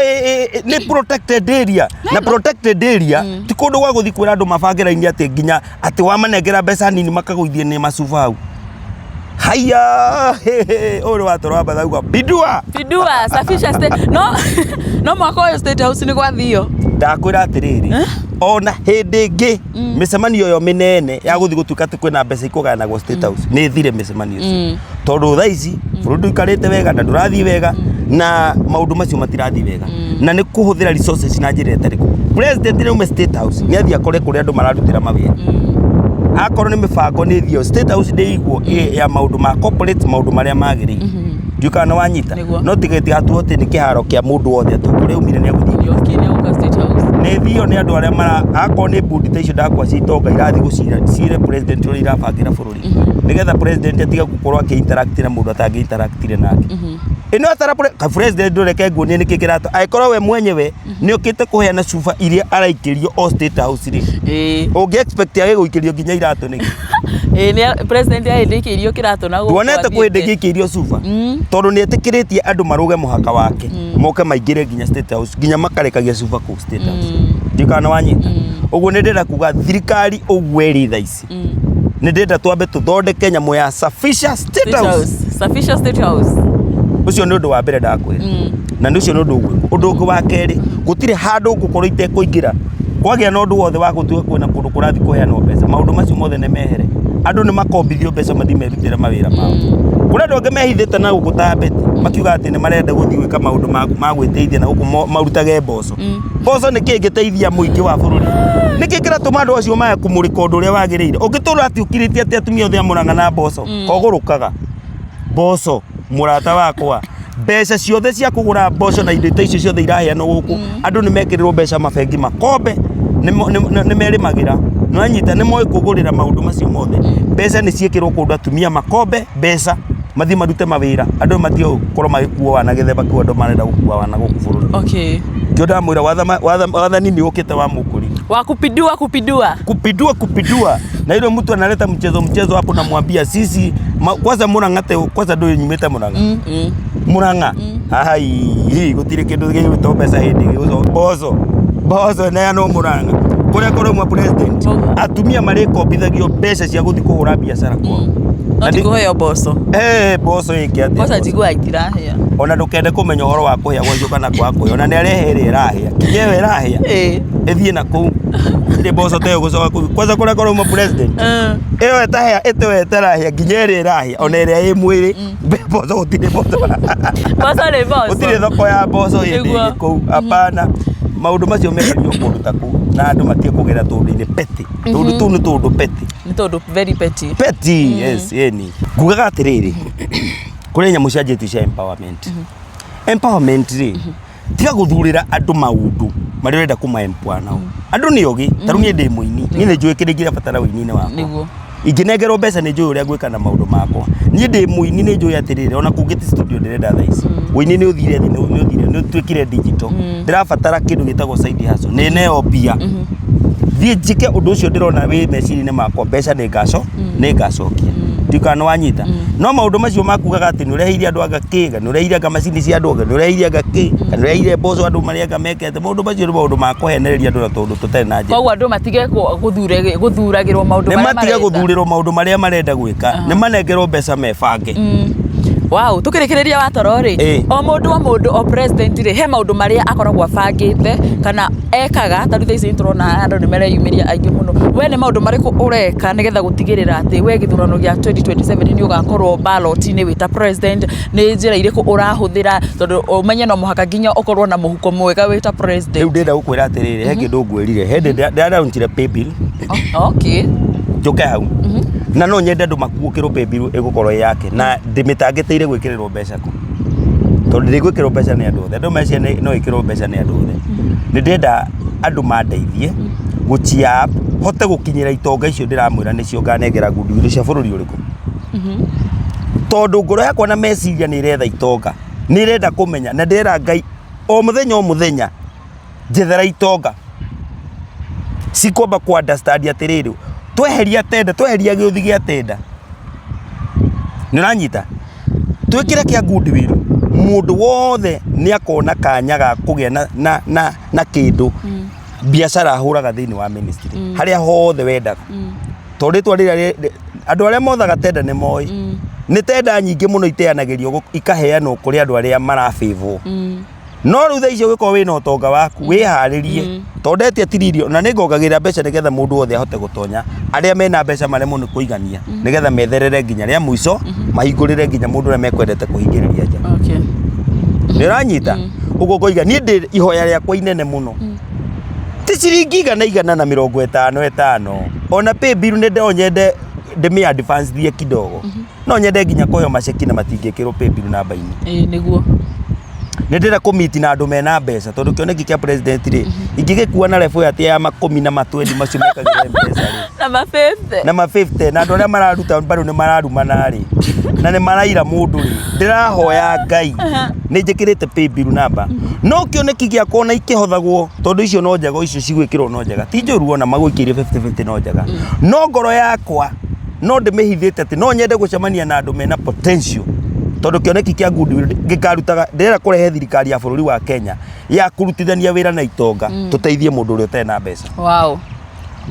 Speaker 1: nĩ protected area. Na protected area ti kũndũ gwa gũthiĩ kwĩra andũ mabange raini atĩ nginya atĩ wamanengera mbeca nini makagũithia nĩ macuba hau. Haiya, ũyũ nĩ watoro wa Mathauga. Bidua.
Speaker 2: Bidua, safisha state. No, no mwaka ũyũ State House nĩ gwathio.
Speaker 1: Ndakwĩra atĩrĩrĩ, ona hĩndĩ ĩngĩ mĩcemanio ĩyo mĩnene ya gũthiĩ gũtuĩka atĩ kwĩna mbeca ikũgayanagwo State House nĩ ĩthire mĩcemanio ĩcio, tondũ thaa ici bũrũri ndũikarĩte wega na ndũrathiĩ wega na maũndũ macio matirathiĩ wega na nĩ kũhũthĩra resources na njĩra ĩtarĩ kũ. President nĩ aume State House, nĩ athiĩ akore kũrĩa andũ mararutĩra mawĩra. Akorwo nĩ mĩbango nĩ ĩthio State House, ndĩigwo ya maũndũ ma corporate, maũndũ marĩa magĩrĩire. Ndiũĩ Ndiũĩ kana nĩ wanyita.
Speaker 2: Nĩguo.
Speaker 1: No tiga ĩtigatuo atĩ nĩ kĩharo kĩa mũndũ wothe atĩ kũrĩa umire nĩ egũthiĩ.
Speaker 2: Nĩ okire gũka State House.
Speaker 1: Nĩ thio nĩ andũ arĩa mara akorwo nĩ mbundi ta icio ndakwa cia itonga irathiĩ gũcira cire president ũrĩa irabangĩra bũrũri. Nĩgetha president atige gũkorwo akĩ interact na mũndũ atangĩ interactire nake. Ĩno atara ka president ndũreke nguonie nĩkĩ kĩratũ angĩkorwo we mwenyewe nĩ okĩte kũheana cuba iria araikĩrio o State House rĩ. Ũngĩ expect age gũikĩrio nginya iratũ nĩkĩ?
Speaker 2: Ĩĩ nĩ president ahĩndĩkĩirio kĩratũ na gũkũ
Speaker 1: Nduonete kwĩ hĩndĩ
Speaker 2: athiĩte.
Speaker 1: gĩikĩirio cuba tondũ nĩ etĩkĩrĩtie andũ marũge mũhaka wake moke maingĩre nginya State House nginya makarekagia cuba kũu State House. Ndiũĩ kana nĩ wanyita. Ũguo nĩ ndĩrenda kuga thirikari ũguo ĩrĩ thaa ici nĩ ndĩrenda twambe tũthondeke nyamũ ya safisha State
Speaker 2: State
Speaker 1: House.
Speaker 2: House. Safisha State House.
Speaker 1: Ũcio nĩ ũndũ wa mbere ndakwĩra na nĩ ũcio nĩ ũndũ ũgwĩkwo. Ũndũ ũngĩ wa kerĩ, gũtirĩ handũ ngũkorwo itekũingĩra kwagĩa na ũndũ wothe wa gũtuĩka kwĩna kũndũ kũrathiĩ kũheanwo mbeca, maũndũ macio mothe nĩ mehere. Andũ nĩ makombithio mbeca mathiĩ merutĩre mawĩra mao. Kũrĩ andũ angĩ mehithĩte na gũkũ ta Betty, makiuga atĩ nĩ marenda gũthiĩ gwĩka maũndũ ma gwĩteithia na gũkũ marutage mboco. Mboco nĩ kĩĩ ĩngĩteithia mũingĩ wa bũrũri? Nĩ kĩĩ kĩratũma andũ acio mage kũmũrĩka ũndũ ũrĩa wagĩrĩire? Ũngĩtũra atĩ ũkirĩtie atĩ atumia othe a Mũrang'a na mboco, kogũrũkaga. Mboco, mũrata wakwa, mbeca ciothe cia kũgũra mboco na indo ta icio ciothe iraheanwo gũkũ, andũ nĩ mekĩrĩrwo mbeca mabengi makombe, nĩ merĩmagĩra, nĩ wanyita, nĩ moĩ kwĩgũrĩra maũndũ macio mothe. Mbeca nĩ ciĩkĩrwo kũndũ atumia makombe mbeca, mathiĩ marute mawĩra, andũ matige gũkorwo magĩkua wana gĩthemba kĩu andũ marenda gũkua wana gũkũ bũrũri. Nĩkĩo ndamwĩra wathani nĩ ũkĩte wa mũkũri.
Speaker 2: Wa kupindua kupindua.
Speaker 1: Kupindua kupindua. Na ile mtu analeta mchezo mchezo hapo namwambia sisi ma, kwanza Murang'a te kwanza ndũĩ nyumĩte Murang'a. Murang'a. Ai, gũtirĩ kĩndũ gĩgwĩtwo mbeca hĩndĩ ĩyo mboco. Mboco neanwo Murang'a. Kũrĩa kũrauma president atumia marĩkombithagio mbeca cia gũthiĩ kũhũra biacara kwao.
Speaker 2: No ti kũheo mboco.
Speaker 1: Eh, mboco ĩke atĩa?
Speaker 2: Mboco njiguaga itirahĩa.
Speaker 1: Ona ndũkende kũmenya ũhoro wa kũhĩa gwacio kana kwaga kũhĩa. Ona nĩ arehe ĩrĩa ĩrahĩa. Kinya ĩyo ĩrahĩa. Ĩthiĩ na kũu. Ĩrĩ mboco ta ĩyo gũcoka kũu. Kwanza kũrĩa kũrauma president. Ĩyo ĩtahĩa ĩtĩwe ĩtarahĩa nginya ĩrĩa ĩrahĩa ona ĩrĩa ĩ mwĩrĩ. Mboco gũtirĩ mboco.
Speaker 2: Mboco nĩ mboco.
Speaker 1: Gũtirĩ thoko ya mboco hĩndĩ ĩngĩ kũu. Hapana. Maũndũ macio meherio kũndũ ta kũu na andũ matige kũgera tũũndũ-inĩ petty. Tũũndũ tũu nĩ tũũndũ petty.
Speaker 2: Nĩ tondũ very petty.
Speaker 1: Petty, yes, ĩni. Ngugaga atĩrĩrĩ, kũrĩ nyamũ cianjĩtio cia empowerment. Empowerment rĩ, tiga gũthurĩra andũ maũndũ marĩa ũrenda kũma empower nao. Andũ nĩ ogĩ, ta rĩu niĩ ndĩ mũini, niĩ nĩ njũĩ kĩrĩa ingĩrabatara ũini-inĩ wakwa. Ingĩnengerwo mbeca nĩ njũĩ ũrĩa ngwĩka na maũndũ makwa. Niĩ ndĩ mũini nĩ njũĩ atĩrĩrĩ, ona kũngĩ ti studio ndĩrenda thaa ici. Ũini nĩ ũthire thĩ, nĩ ũthire, nĩ ũtuĩkire digital. Ndĩrabatara kĩndũ gĩtagwo side hustle. Nĩ neo mbia. Thiĩ njĩke ũndũ ũcio ndĩrona wĩ meciria-inĩ makwa, mbeca nĩ ngaco, nĩ ngacokia. Ndiũĩ kana nĩ wanyita. No maũndũ macio makugaga atĩ nĩ ũreheire andũ anga kĩ, kana nĩ ũreheire anga macini cia andũ, kana nĩ ũreheire anga kĩ, kana nĩ ũreheire mboco andũ marĩa anga meke atĩ, maũndũ macio nĩ maũndũ ma kũhenereria andũ na tũũndũ tũtarĩ na njĩra.
Speaker 2: Koguo andũ matige gũthuragĩrwo maũndũ
Speaker 1: Nĩ
Speaker 2: marĩa
Speaker 1: matige
Speaker 2: marenda.
Speaker 1: gũthurĩrwo maũndũ marĩa marenda gwĩka, nĩ manengerwo mbeca mebange.
Speaker 2: Wow, tukĩrĩkĩrĩria watoro rĩ, o mũndũ o mũndũ o president rĩ, he maũndũ marĩa akoragwo abangĩte kana ekaga, ta rĩu thaa ici nĩ tũrona andũ nĩ mareyumĩria aingĩ mũno. We nĩ maũndũ marĩkũ ũreka nĩgetha gũtigĩrĩra atĩ we gĩthurano gĩa 2027 nĩ ũgakorwo ballot-inĩ wĩ ta president, nĩ njĩra irĩkũ ũrahũthĩra tondũ ũmenye no mũhaka nginya ũkorwo na mũhuko mwega wĩ ta president.
Speaker 1: Rĩu ndĩrenda gũkwĩra atĩrĩrĩ, he kĩndũ ngwĩrire, he hĩndĩ ndĩra-launchire paybill,
Speaker 2: Okay.
Speaker 1: Njũke hau. Na no nyende andũ makuũkĩrwo paybill ĩgũkorwo ĩ yake na ndĩmĩtangĩtĩire gwĩkĩrĩrwo mbeca kũ. Tondũ ndĩgwĩkĩrwo mbeca nĩ andũ othe. Andũ meciria no ĩkĩrwo mbeca nĩ andũ othe. Nĩ ndĩrenda andũ mandeithie gũ cheer up, hote gũkinyĩra itonga icio ndĩramwĩra nĩcio nganengera goodwill cia bũrũri ũrĩkũ. Tondũ ngoro yakwa na meciria nĩ ĩretha itonga. Nĩ ĩrenda kũmenya na ndĩrera Ngai o mũthenya o mũthenya njethera itonga cikwamba ku understand atĩrĩrĩ tweheria tenda tweheria gĩũthi gĩa tenda nĩ ũranyita twĩkĩre kĩa goodwill mũndũ wothe nĩ akona kanya ga kũgĩa na kĩndũ biacara ahũraga thĩinĩ wa ministry harĩa hothe wendaga tondũ rĩtwa rĩrĩa andũ arĩa mothaga tenda nĩ moĩ nĩ tenda nyingĩ mũno iteanagĩrio ikaheanwo kũrĩ andũ arĩa marabĩvwo no rĩu thaa ici ũgĩkorwo wĩna ũtonga waku wĩharĩrie tondũ ndetia tiririo na nĩ ngongagĩrĩra mbeca nĩgetha mũndũ wothe ahote gũtonya arĩa mena mbeca maremwo nĩ kũigania nĩgetha metherere nginya rĩa mũico mahingũrĩre nginya mũndũ ũrĩa mekwendete kũhingĩrĩria nja. Nĩ ũranyita? Ũguo ngoiga niĩ ndĩ ihoya rĩakwa inene mũno ti ciringi 150 ĩtano ona pay bill nĩ no nyende ndĩmĩ advance thie kidogo. No nyende nginya kũheo maceki na matingĩkĩrwo paybill namba-inĩ.
Speaker 2: Ĩĩ nĩguo.
Speaker 1: Nĩ ndĩrenda kũmiti na andũ mena mbeca, tondũ kĩoneki kĩa president rĩ, ingĩgĩkua na level atĩ ya makũmi na matwendi macio mekagĩrwo M-Pesa rĩ,
Speaker 2: Na ma 50.
Speaker 1: Na ma 50, na andũ arĩa mararuta mbaru nĩ mararumana rĩ, na nĩ maraira mũndũ rĩ, ndĩrahoya Ngai nĩ njĩkĩrĩte paybill number, no kĩoneki gĩakwa ona ikĩhothagwo, tondũ icio no njega, icio cigwĩkĩrwo no njega, ti njũru, ona magũikĩirie 50 50 no njega, no ngoro yakwa no ndĩmĩhithĩte atĩ no nyende gũcemania na andũ mena potential, tondũ kĩoneki kĩa goodwill gĩkarutaga, ndĩrenda kũrehe thirikari ya bũrũri wa Kenya ya kũrutithania wĩra na itonga, tũteithie mũndũ ũrĩa ũtarĩ na mbeca.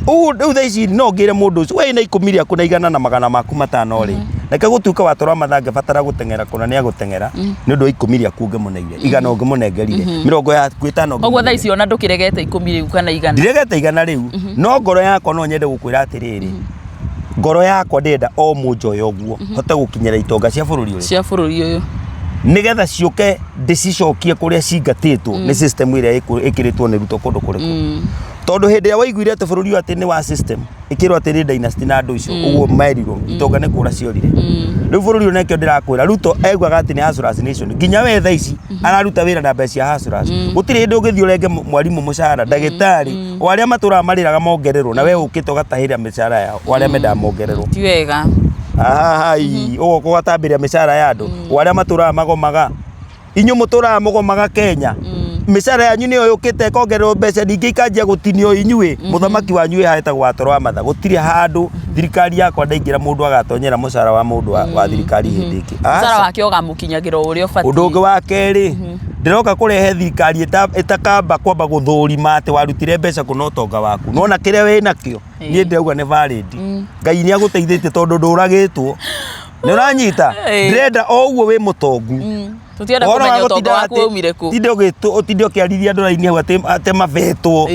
Speaker 1: Ũguo rĩu thaa ici no ngĩre mũndũ ũcio we na 10 rĩaku na 100 na 500 rĩ, reke gũtuĩka watũra mathaa angĩbatara gũteng'era kũna nĩ agũteng'era nĩ ũndũ wa 10 rĩaku ũngĩmũneire, 100 ũngĩmũnengerire, 50.
Speaker 2: Koguo thaa ici ona ndũkĩregete 10 rĩu kana 100?
Speaker 1: Ndiregete 100 rĩu, no ngoro yakwa no nyende gũkwĩra atĩrĩrĩ, ngoro yakwa ndĩrenda o mũnjoya ũguo hote gũkinyĩra itonga cia bũrũri ũyũ,
Speaker 2: Cia bũrũri ũyũ,
Speaker 1: nĩgetha ciũke ndĩcicokie kũrĩa cingatĩtwo nĩ system ĩrĩa ĩkĩrĩtwo nĩ Ruto kũndũ kũrĩkũ, tondũ hĩndĩ ĩrĩa waiguire atĩ bũrũri ũyũ atĩ nĩ wa system, ĩkĩrwo atĩ nĩ dynasty na andũ icio ũguo merirwo, itonga nĩ kũra ciorire. Rĩu bũrũri ũyũ nekĩo ndĩrakwĩra Ruto augaga atĩ nĩ hustlers nation, nginya we thaa ici araruta wĩra na mbeca cia hustlers. Gũtirĩ hĩndĩ ũngĩthiĩ ũrenge mwarimũ mũcara, ndagĩtarĩ, o arĩa matũraga marĩraga mongererwo, na we ũkĩte ũgatahĩra mĩcara yao, o arĩa mendaga mongererwo.
Speaker 2: Ti wega.
Speaker 1: Ahai, ũgoka ũgatambĩria mĩcara ya andũ, o arĩa matũraga magomaga. Inyuĩ mũtũraga mũgomaga Kenya, mĩcara yanyu nĩyo yũkĩte ĩkongererwo mbeca, ningĩ ikanjia gũtinio inyuĩ. Mũthamaki wanyu wĩ haha etagwo Watoro wa Matha. Gũtirĩ handũ thirikari yakwa ndaingĩra mũndũ agatonyera mũcara wa mũndũ wa thirikari hĩndĩ ĩngĩ.
Speaker 2: Mũcara
Speaker 1: Aca.
Speaker 2: Wake ũgamũkinyagĩra o ũrĩa ũbatiĩ.
Speaker 1: Ũndũ ũngĩ wa kerĩ, ndĩroka kũrehe thirikari ĩtakamba kwamba gũthũrima atĩ warutire mbeca kũna ũtonga waku, nona kĩrĩa wĩ nakĩo. Niĩ ndĩrauga nĩ valid, Ngai nĩ agũteithĩtie tondũ ndũragĩtwo, nĩ ũranyita? Ndĩrenda o ũguo wĩ mũtongu.
Speaker 2: Tũtienda
Speaker 1: Ũhoro wa
Speaker 2: kũmenya ũtonga
Speaker 1: gũtinda
Speaker 2: waku waumire kũ.
Speaker 1: Ũtinde ũkĩarithia andũ raini hau atĩ mabetwo.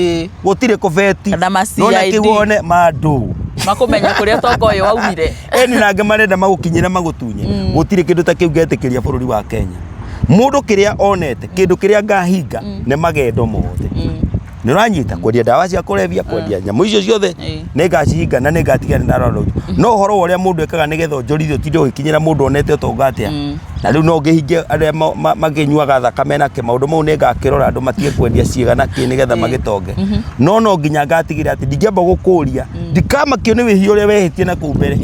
Speaker 1: Gũtirĩ kũbeti.
Speaker 2: Kana ma
Speaker 1: Nona
Speaker 2: CID.
Speaker 1: kĩu one mandũ.
Speaker 2: Makũmenya kũrĩa ũtonga ũyũ waumire.
Speaker 1: Eni na angĩ marenda magũkinyĩra magũtunye. Gũtirĩ kĩndũ ta kĩu ngetĩkĩria bũrũri wa Kenya. Mũndũ kĩrĩa onete, kĩndũ kĩrĩa ngahinga nĩ magendo mothe. Nĩ ũranyita? Kwendia ndawa cia kũrebia, kwendia nyamũ icio ciothe, nĩ ngacihinga na nĩ ngatigana na rwaro. No ũhoro wa ũrĩa mũndũ ekaga nĩgetha onjorithie, ũtinde ũgĩkinyĩra mũndũ onete ũtonga atĩa. Na rĩu no ngĩhinge arĩa makĩnyuaga thakame na kĩ, maũndũ mau nĩ ngakĩrora andũ matige kwendia ciĩga na kĩ nĩgetha magĩtonge. No no nginya ngatigĩrĩra atĩ ndingĩamba gũkũria, ndikamakio nĩ wĩhia ũrĩa wehĩtie na kũu mbere.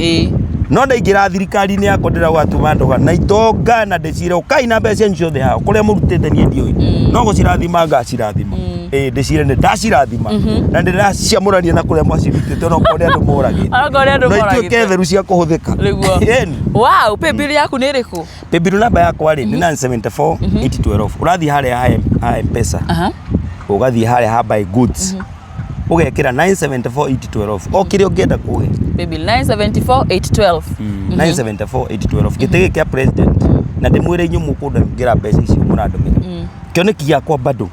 Speaker 1: No ndaingĩra thirikari-inĩ yakwa ndĩrauga tuma ndoga na itonga na ndĩcire ũkai na mbeca cianyu ciothe haha kũrĩa mũrutĩte niĩ ndiũĩ, no gũcirathima ngacirathima. Ĩĩ, ndĩcire nĩ ndacirathima na ndĩraciamũrania na kũrĩa mwacirutĩte, onokorwo nĩ andũ moragĩte.
Speaker 2: Onokorwo nĩ andũ
Speaker 1: No ituĩke
Speaker 2: moragĩte.
Speaker 1: theru cia kũhũthĩka.
Speaker 2: Nĩguo.
Speaker 1: Ĩni.
Speaker 2: Wow, paybill yaku nĩ ĩrĩkũ?
Speaker 1: Paybill namba yakwa rĩ nĩ 974 812. Ũrathiĩ harĩa ha M-Pesa, ũgathiĩ harĩa ha buy goods, ũgekĩra 974 812, o kĩrĩa ũngĩenda kũhe.
Speaker 2: Paybill 974 812.
Speaker 1: 974 812, gĩtĩ gĩkĩ kĩa president, na ndĩmwĩre inyuĩ mũkũndengera mbeca icio mũrandũmĩra, kĩoneki gĩakwa bado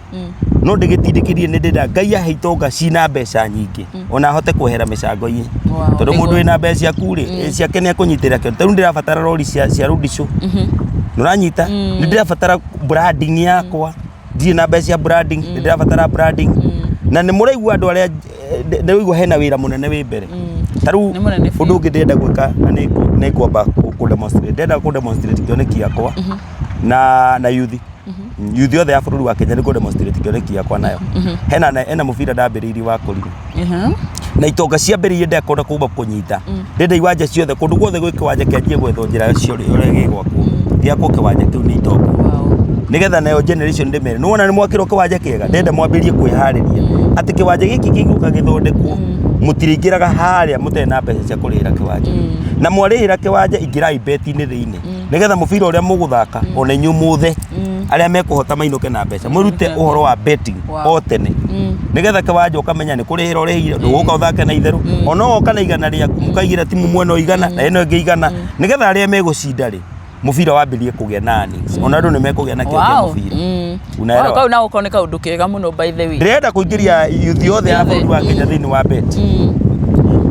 Speaker 1: no ndĩgĩtindĩkĩrie. Nĩ ndĩrenda Ngai ahe itonga cina mbeca nyingĩ, ona ahote kwehera mĩcango-inĩ, tondũ mũndũ wĩna mbeca ciaku rĩ, ciake nĩ ekũnyitĩrĩra kĩo. Tarĩu ndĩrabatara rori cia road show, nĩ ũranyita? Nĩ ndĩrabatara branding yakwa, ndirĩ na mbeca cia branding, nĩ ndĩrabatara branding. Na nĩ mũraigua andũ arĩa ndĩraigua hena wĩra mũnene wĩ mbere. Ta rĩu
Speaker 2: Nĩ mũnene biũ.
Speaker 1: ũndũ ũngĩ ndĩrenda gwĩka na nĩ ngwamba kũ demonstrate, ndĩrenda kũ demonstrate kĩoneki gĩakwa na youth, youth yothe ya bũrũri wa Kenya, nĩ kũ demonstrate kĩoneki gĩakwa nayo. Hena mũbira ndambĩrĩirie wa kũrima na itonga ciambĩrĩirie ndekona kuma kũnyita, ndĩrenda iwanja ciothe kũndũ guothe gwĩ kĩwanja kĩanjie gwethwo njĩra cio ũrĩa gĩgwakwo, gĩakwo kĩwanja kĩu nĩ itonga, nĩgetha nayo generation ndĩmere nĩwona nĩ mwakĩrwo kĩwanja kĩega. Ndĩrenda mwambĩrĩrie kwĩharĩria atĩ kĩwanja gĩkĩ kĩgũka gĩthondekwo, mũtirĩingĩraga harĩa mũtarĩ na mbeca cia kũrĩhĩra kĩwanja, na mwarĩhĩra kĩwanja ingĩrai beti-inĩ thĩinĩ, nĩgetha mũbira ũrĩa mũgũthaka ona inyuĩ mũthe arĩa mekũhota mainũke na mbeca. Mwĩrute ũhoro wa betting o tene, nĩgetha kĩwanja ũkamenya nĩ kũrĩhĩra ũrĩhĩire, ndũgũka ũthake na itherũ. Ona woka na 100 rĩaku, mũkaigĩra timu mwena o 100 na ĩno ĩngĩ 100, nĩgetha arĩa megũcinda rĩ, mũbira wambĩrĩrie kũgĩa na earnings, ona andũ nĩ mekũgĩa na kĩo kĩa mũbira. Unaelewa?
Speaker 2: Wow, kau nako nĩ kaũndũ kega mũno by the way.
Speaker 1: Ndĩrenda kũingĩria youth yothe ya bũrũri wa Kenya thĩinĩ wa bet.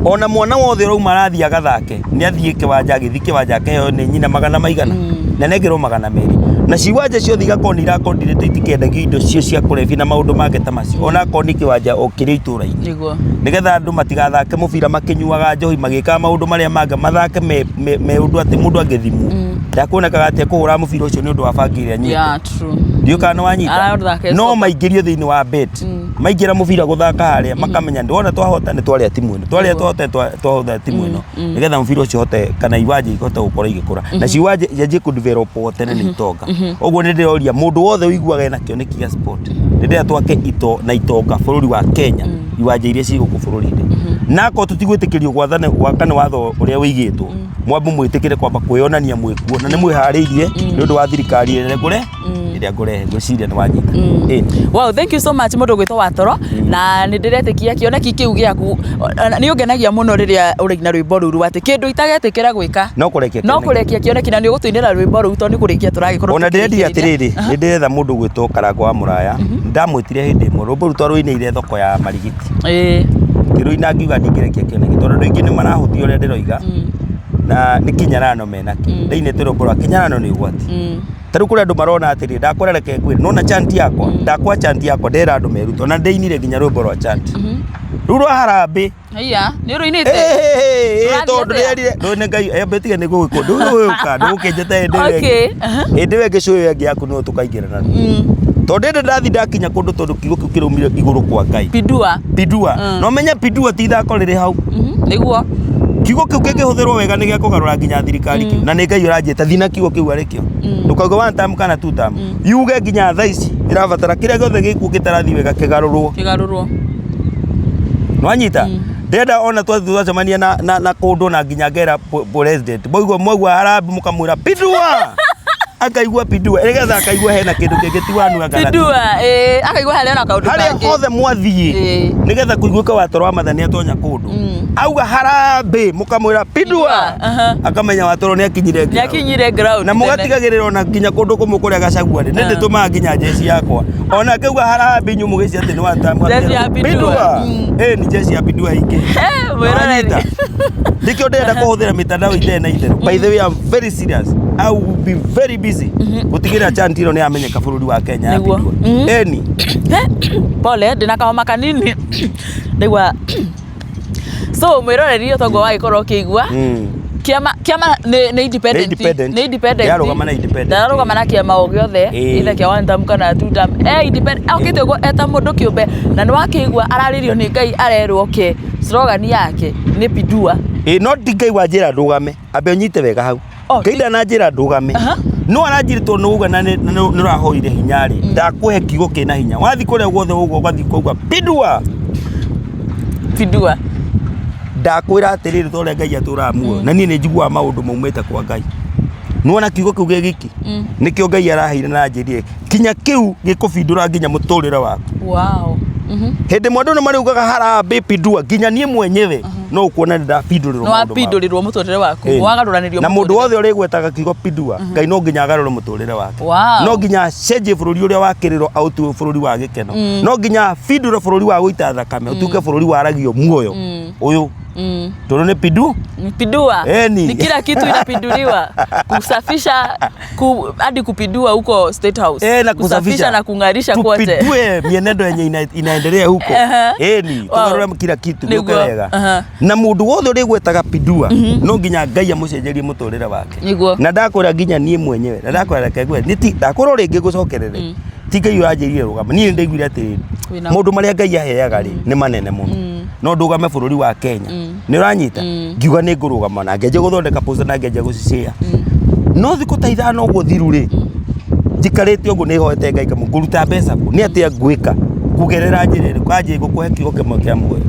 Speaker 1: Ona mwana wothe ũrauma arathiĩ agathake, nĩ athiĩ kĩwanja, agĩthiĩ kĩwanja akeheo nĩ nyina magana maigana. Na nengerwo 200 na ciwanja ciothe igakorwo nĩ irakondirĩte, itikendagio indo cio cia kũrebia na maũndũ mangĩ ta macio, ona akorwo nĩ kĩwanja o kĩrĩ itũra-inĩ, nĩgetha andũ matigathake mũbira makĩnyuaga njohi, magĩkaga maũndũ marĩa mangĩ, mathake me ũndũ atĩ mũndũ angĩthimwo ndakuonekaga atĩ ekũhũra mũbira ũcio nĩ ũndũ wa bangi ĩrĩa anyuĩte.
Speaker 2: Yeah, true.
Speaker 1: Ndiũ kana nĩ wanyita.
Speaker 2: Arathaka
Speaker 1: No
Speaker 2: soka.
Speaker 1: maingĩrio thĩinĩ wa bet, maingĩra mũbira gũthaka harĩa, makamenya ndĩwona twahota nĩ twarĩa timu ĩno, twarĩa twahota twahota timu ĩno, nĩgetha mũbira ũcio ũhote kana iwanja ihote gũkorwo igĩkũra na ciwanja ianjie kũ develop o tene nĩ itonga. Ũguo nĩ ndĩroria mũndũ wothe ũiguaga ena kĩoneki gĩa sport, nĩ ndĩrenda twake ito na itonga bũrũri wa Kenya, iwanja iria ciĩ gũkũ bũrũri-inĩ, na akorwo tũtigwĩtĩkĩrio gwathana gwaka nĩ watho ũrĩa ũigĩtwo, mwambe mwĩtĩkĩre kwamba kwĩyonania mwĩkuo na nĩ mwĩharĩirie nĩ ũndũ wa thirikari ĩrĩa ngũre ĩrĩa ngũrehe. Ngwĩciria nĩ wanyita. Ĩni.
Speaker 2: Wow, thank you so much mũndũ gwĩtwo Watoro, na nĩ ndĩretĩkia kĩoneki kĩu gĩaku nĩ ũngenagia mũno rĩrĩa ũraina rwĩmbo rũu rwa atĩ kĩndũ itagetĩkĩra gwĩka
Speaker 1: no kũrekia
Speaker 2: no
Speaker 1: kĩoneki.
Speaker 2: Kũrekia kĩoneki, na nĩ ũgũtũinĩra rwĩmbo rũu tondũ nĩ kũrĩkia tũragĩkorwo
Speaker 1: Ona ndĩrendia
Speaker 2: tũkĩrĩkĩrĩria.
Speaker 1: atĩrĩrĩ, nĩ ndĩretha mũndũ gwĩtwo Karango wa Mũraya. Ndamwĩtire hĩndĩ ĩmwe, rwĩmbo rũu twarũinĩire thoko ya Marigiti, ngĩrũina ngiuga ndingĩrekia kĩoneki tondũ andũ aingĩ nĩ marahũthia ũrĩa ndĩroiga na nĩ kĩnyarano menakĩo. Ndainĩte rwĩmbo rwa kĩnyarano nĩ ũgwati. Ta rĩu kũrĩ andũ marona atĩrĩ, ndakwĩra reke ngwĩre, nona chant yakwa, ndakwa chant yakwa ndera andũ merute, ona ndĩinire nginya rwĩmbo rwa chant rĩu rwa harambĩ.
Speaker 2: Haiya, nĩ ũrũinĩte? Ũrathiĩ
Speaker 1: Tondũ
Speaker 2: atĩa?
Speaker 1: rĩerire ndũ nĩ Ngai ĩtige nĩ gũgĩkũ ndũgũgĩũka ndũgũkĩnjĩta hĩndĩ ĩyo ĩngĩ. Hĩndĩ ĩyo ĩngĩ cũĩ ĩyo ĩngĩ yaku no tũkaingĩrana tondũ hĩndĩ ndathi ndakinya kũndũ tondũ kiugo kĩu kĩraumire igũrũ kwa Ngai.
Speaker 2: Pindua.
Speaker 1: Pindua. No menye pindua ti ithako rĩrĩ hau.
Speaker 2: Nĩguo.
Speaker 1: Kiugo kĩu kĩngĩhũthĩrwo wega nĩ gĩakũgarũra nginya thirikari kĩu, na nĩ Ngai ũranjĩta thiĩ na kiugo kĩu arĩ kĩo. Ndũkauge one term kana two term, yuge nginya thaa ici ĩrabatara kĩrĩa gĩothe gĩkuo gĩtarathiĩ wega kĩgarũrwo.
Speaker 2: Kĩgarũrwo.
Speaker 1: Nwanyita, ndĩrenda ona twathiĩ twacemania na kũndũ na nginya ngera president mwaigua mwaigua harambĩ mũkamwĩra pindua, akaigua pindua, nĩgetha akaigua hena kĩndũ kĩngĩ ti wanu anga na two.
Speaker 2: Pindua, ĩĩ, akaigua harĩa na kaũndũ
Speaker 1: Harĩa
Speaker 2: kangĩ.
Speaker 1: hothe mwathiĩ, nĩgetha kũiguĩka Watoro wa Matha nĩ atonya kũndũ, auga harambĩ mũkamwĩra pindua, akamenya Watoro nĩ akinyire
Speaker 2: Nĩ
Speaker 1: ground.
Speaker 2: akinyire ground
Speaker 1: Na
Speaker 2: tene.
Speaker 1: mũgatigagĩrĩra ona nginya kũndũ kũmwe kũrĩa Gacagua rĩ, nĩ ndĩtũmaga nginya jeshi yakwa ona akauga harambĩ inyuĩ mũgĩcia atĩ nĩ one time.
Speaker 2: Jeshi ya pindua.
Speaker 1: Ĩĩ, nĩ jeshi ya pindua ingĩ.
Speaker 2: Mwĩroreri.
Speaker 1: Wanyita? Nĩkĩo ndĩrenda kũhũthĩra mĩtandao itarĩ na itherũ. By the way, I'm very serious, I will be very busy gũtigĩrĩra chant ĩno nĩ yamenyeka bũrũri wa Kenya ya
Speaker 2: Nĩguo.
Speaker 1: pindua. Ĩni.
Speaker 2: Pole, ndĩna kahoma kanini ndaigua. So mwĩroreri, ũtongo wagĩkorwo ũkĩigua kĩama nĩ independent.
Speaker 1: Nĩ independent.
Speaker 2: Nĩ independent.
Speaker 1: Ndararũgama na independent.
Speaker 2: Ndararũgama na kĩama o gĩothe, either kĩa one term kana two term, e independent, okĩte ũguo eta mũndũ kĩũmbe, na nĩ wakĩigua ararĩrio nĩ Ngai, arerwo ke slogan yake nĩ pindua.
Speaker 1: Ĩ, no ti Ngai wanjĩra ndũgame, ambe ũnyite wega hau.
Speaker 2: Oh,
Speaker 1: Ngai ndananjĩra ndũgame, no aranjĩra tondũ nĩ wauga na nĩ ũrahoire hinya rĩ, ndakũhe kiugo kĩna hinya, wathiĩ kũrĩa guothe ũguo ũgathiĩ kũuga pindua.
Speaker 2: Pindua.
Speaker 1: Ndakwĩra atĩrĩrĩ, ta ũrĩa Ngai atũraga muoyo na niĩ nĩ njiguaga maũndũ maumĩte kwa Ngai, nĩwona kiugo kĩu gĩ giki nĩkĩo Ngai araheire na anjĩrire kinya kĩu gĩkũbindũra nginya mũtũrĩre waku. Hĩndĩ ĩmwe andũ nĩ marĩugaga harambĩ pindua, nginya niĩ mwenyewe no ũkuona nĩ ndabindũrĩrwo
Speaker 2: Nĩ
Speaker 1: maũndũ makwa.
Speaker 2: wapindũrĩrwo mũtũrĩre waku.
Speaker 1: Ĩĩ.
Speaker 2: Wagarũranĩrio
Speaker 1: Na mũndũ
Speaker 2: mũtũrĩre.
Speaker 1: wothe ũrĩgwetaga kiugo pindua, Ngai no nginya agarũre mũtũrĩre wake. No nginya acenjie bũrũri ũrĩa wa kĩrĩro aũtue bũrũri wa gĩkeno, no nginya abindũre bũrũri wa gũita thakame ũtuĩke bũrũri waragio muoyo ũyũ, tondũ nĩ pindu.
Speaker 2: Pindua.
Speaker 1: Eni.
Speaker 2: Ni kila kitu inapinduliwa, kusafisha hadi kupindua huko State House.
Speaker 1: Eh, na kusafisha
Speaker 2: na kung'arisha kote.
Speaker 1: Tupindue mienendo yenye inaendelea huko. Eni, tugarũre kila kitu gĩũke wega. Na mũndũ wothe ũrĩgwetaga pindua no nginya Ngai amũcenjerie mũtũrĩre wake. Na ndakwĩra nginya niĩ mwenyewe, na ndakwĩra reke ngwĩre, nĩ ti ndakwĩra o rĩngĩ ngũcokerere, ti Ngai ũranjĩrire rũgama, niĩ nĩ ndaiguire atĩrĩrĩ, maũndũ marĩa Ngai aheaga rĩ nĩ manene mũno, no ndũgame bũrũri wa Kenya, nĩ ũranyita, ngiuga nĩ ngũrũgama na ngĩanjia gũthondeka poster na ngĩanjia gũcicĩa, no thikũ ta 5 ũguo thiru rĩ, njikarĩte ũguo nĩ hoete Ngai kamũ ngũruta mbeca kũ, nĩ atĩa ngwĩka, kũgerera njĩra ĩrĩkũ, anjĩ ngũkũhe kiugo kĩmwe kĩa muoyo,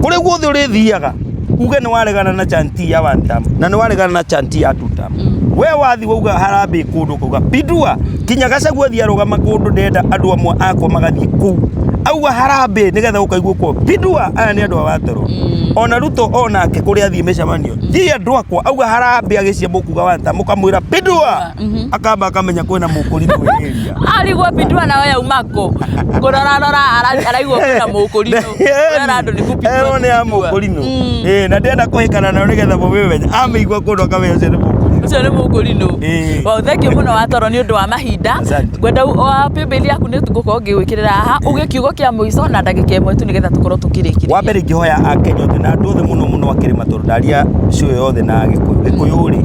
Speaker 1: kũrĩa guothe ũrĩthiaga uge nĩ waregana na chanti ya one term na nĩ waregana na chanti ya two term, we wathi wauga harambĩ kũndũ kauga pindua, kinya Gachagua thiĩ arũgama kũndũ, ndenda andũ amwe akwa magathiĩ kũu auga harambĩ nĩgetha gũkaiguo kwa pindua, aya nĩ andũ a Watoro. Ona Ruto onake kũrĩa athiĩ mĩcemanio, thiĩ andũ akwa auga harambĩ, agĩcia mũkuga one term, mũkamwĩra pindua, akamba akamenya kwĩna mũkũrinũ wĩ area.
Speaker 2: Arigwo pindua nayo yauma kũ, kũrora rora araigua kwĩna mũkũrinũ. Wera andũ nĩ kũpindua.
Speaker 1: Erwo nĩ ya
Speaker 2: kũpindua.
Speaker 1: mũkũrinũ. Ĩĩ, na ndĩrenda kũhĩkana nayo nĩgetha mũmĩmenye, amĩigua kũndũ akamenya ũcio nĩ mũkũrinũ.
Speaker 2: Ũcio nĩ mũkũrinũ.
Speaker 1: Ĩĩ.
Speaker 2: Wow, thank you mũno watoro nĩ ũndũ wa mahinda.
Speaker 1: Asante.
Speaker 2: Ngwenda wa paybill yaku nĩ tũgũkorwo ngĩgwĩkĩrĩra haha uge kiugo kĩa mũico na ndagĩka ĩmwe tu nĩgetha tũkorwo tũkĩrĩkĩrĩria.
Speaker 1: Wa mbere ingĩhoya akenya othe na andũ othe mũno mũno akĩrĩma, tondũ ndaria cio yothe na Gĩkũyũ, Gĩkũyũ rĩ,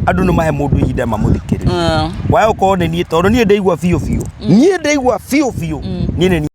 Speaker 1: andũ nĩ mahe mũndũ ihinda mamũthikĩrĩrie. Waya ũkorwo nĩ niĩ, tondũ niĩ ndaigua biũ biũ, niĩ ndaigua biũ biũ, niĩ nĩ niĩ.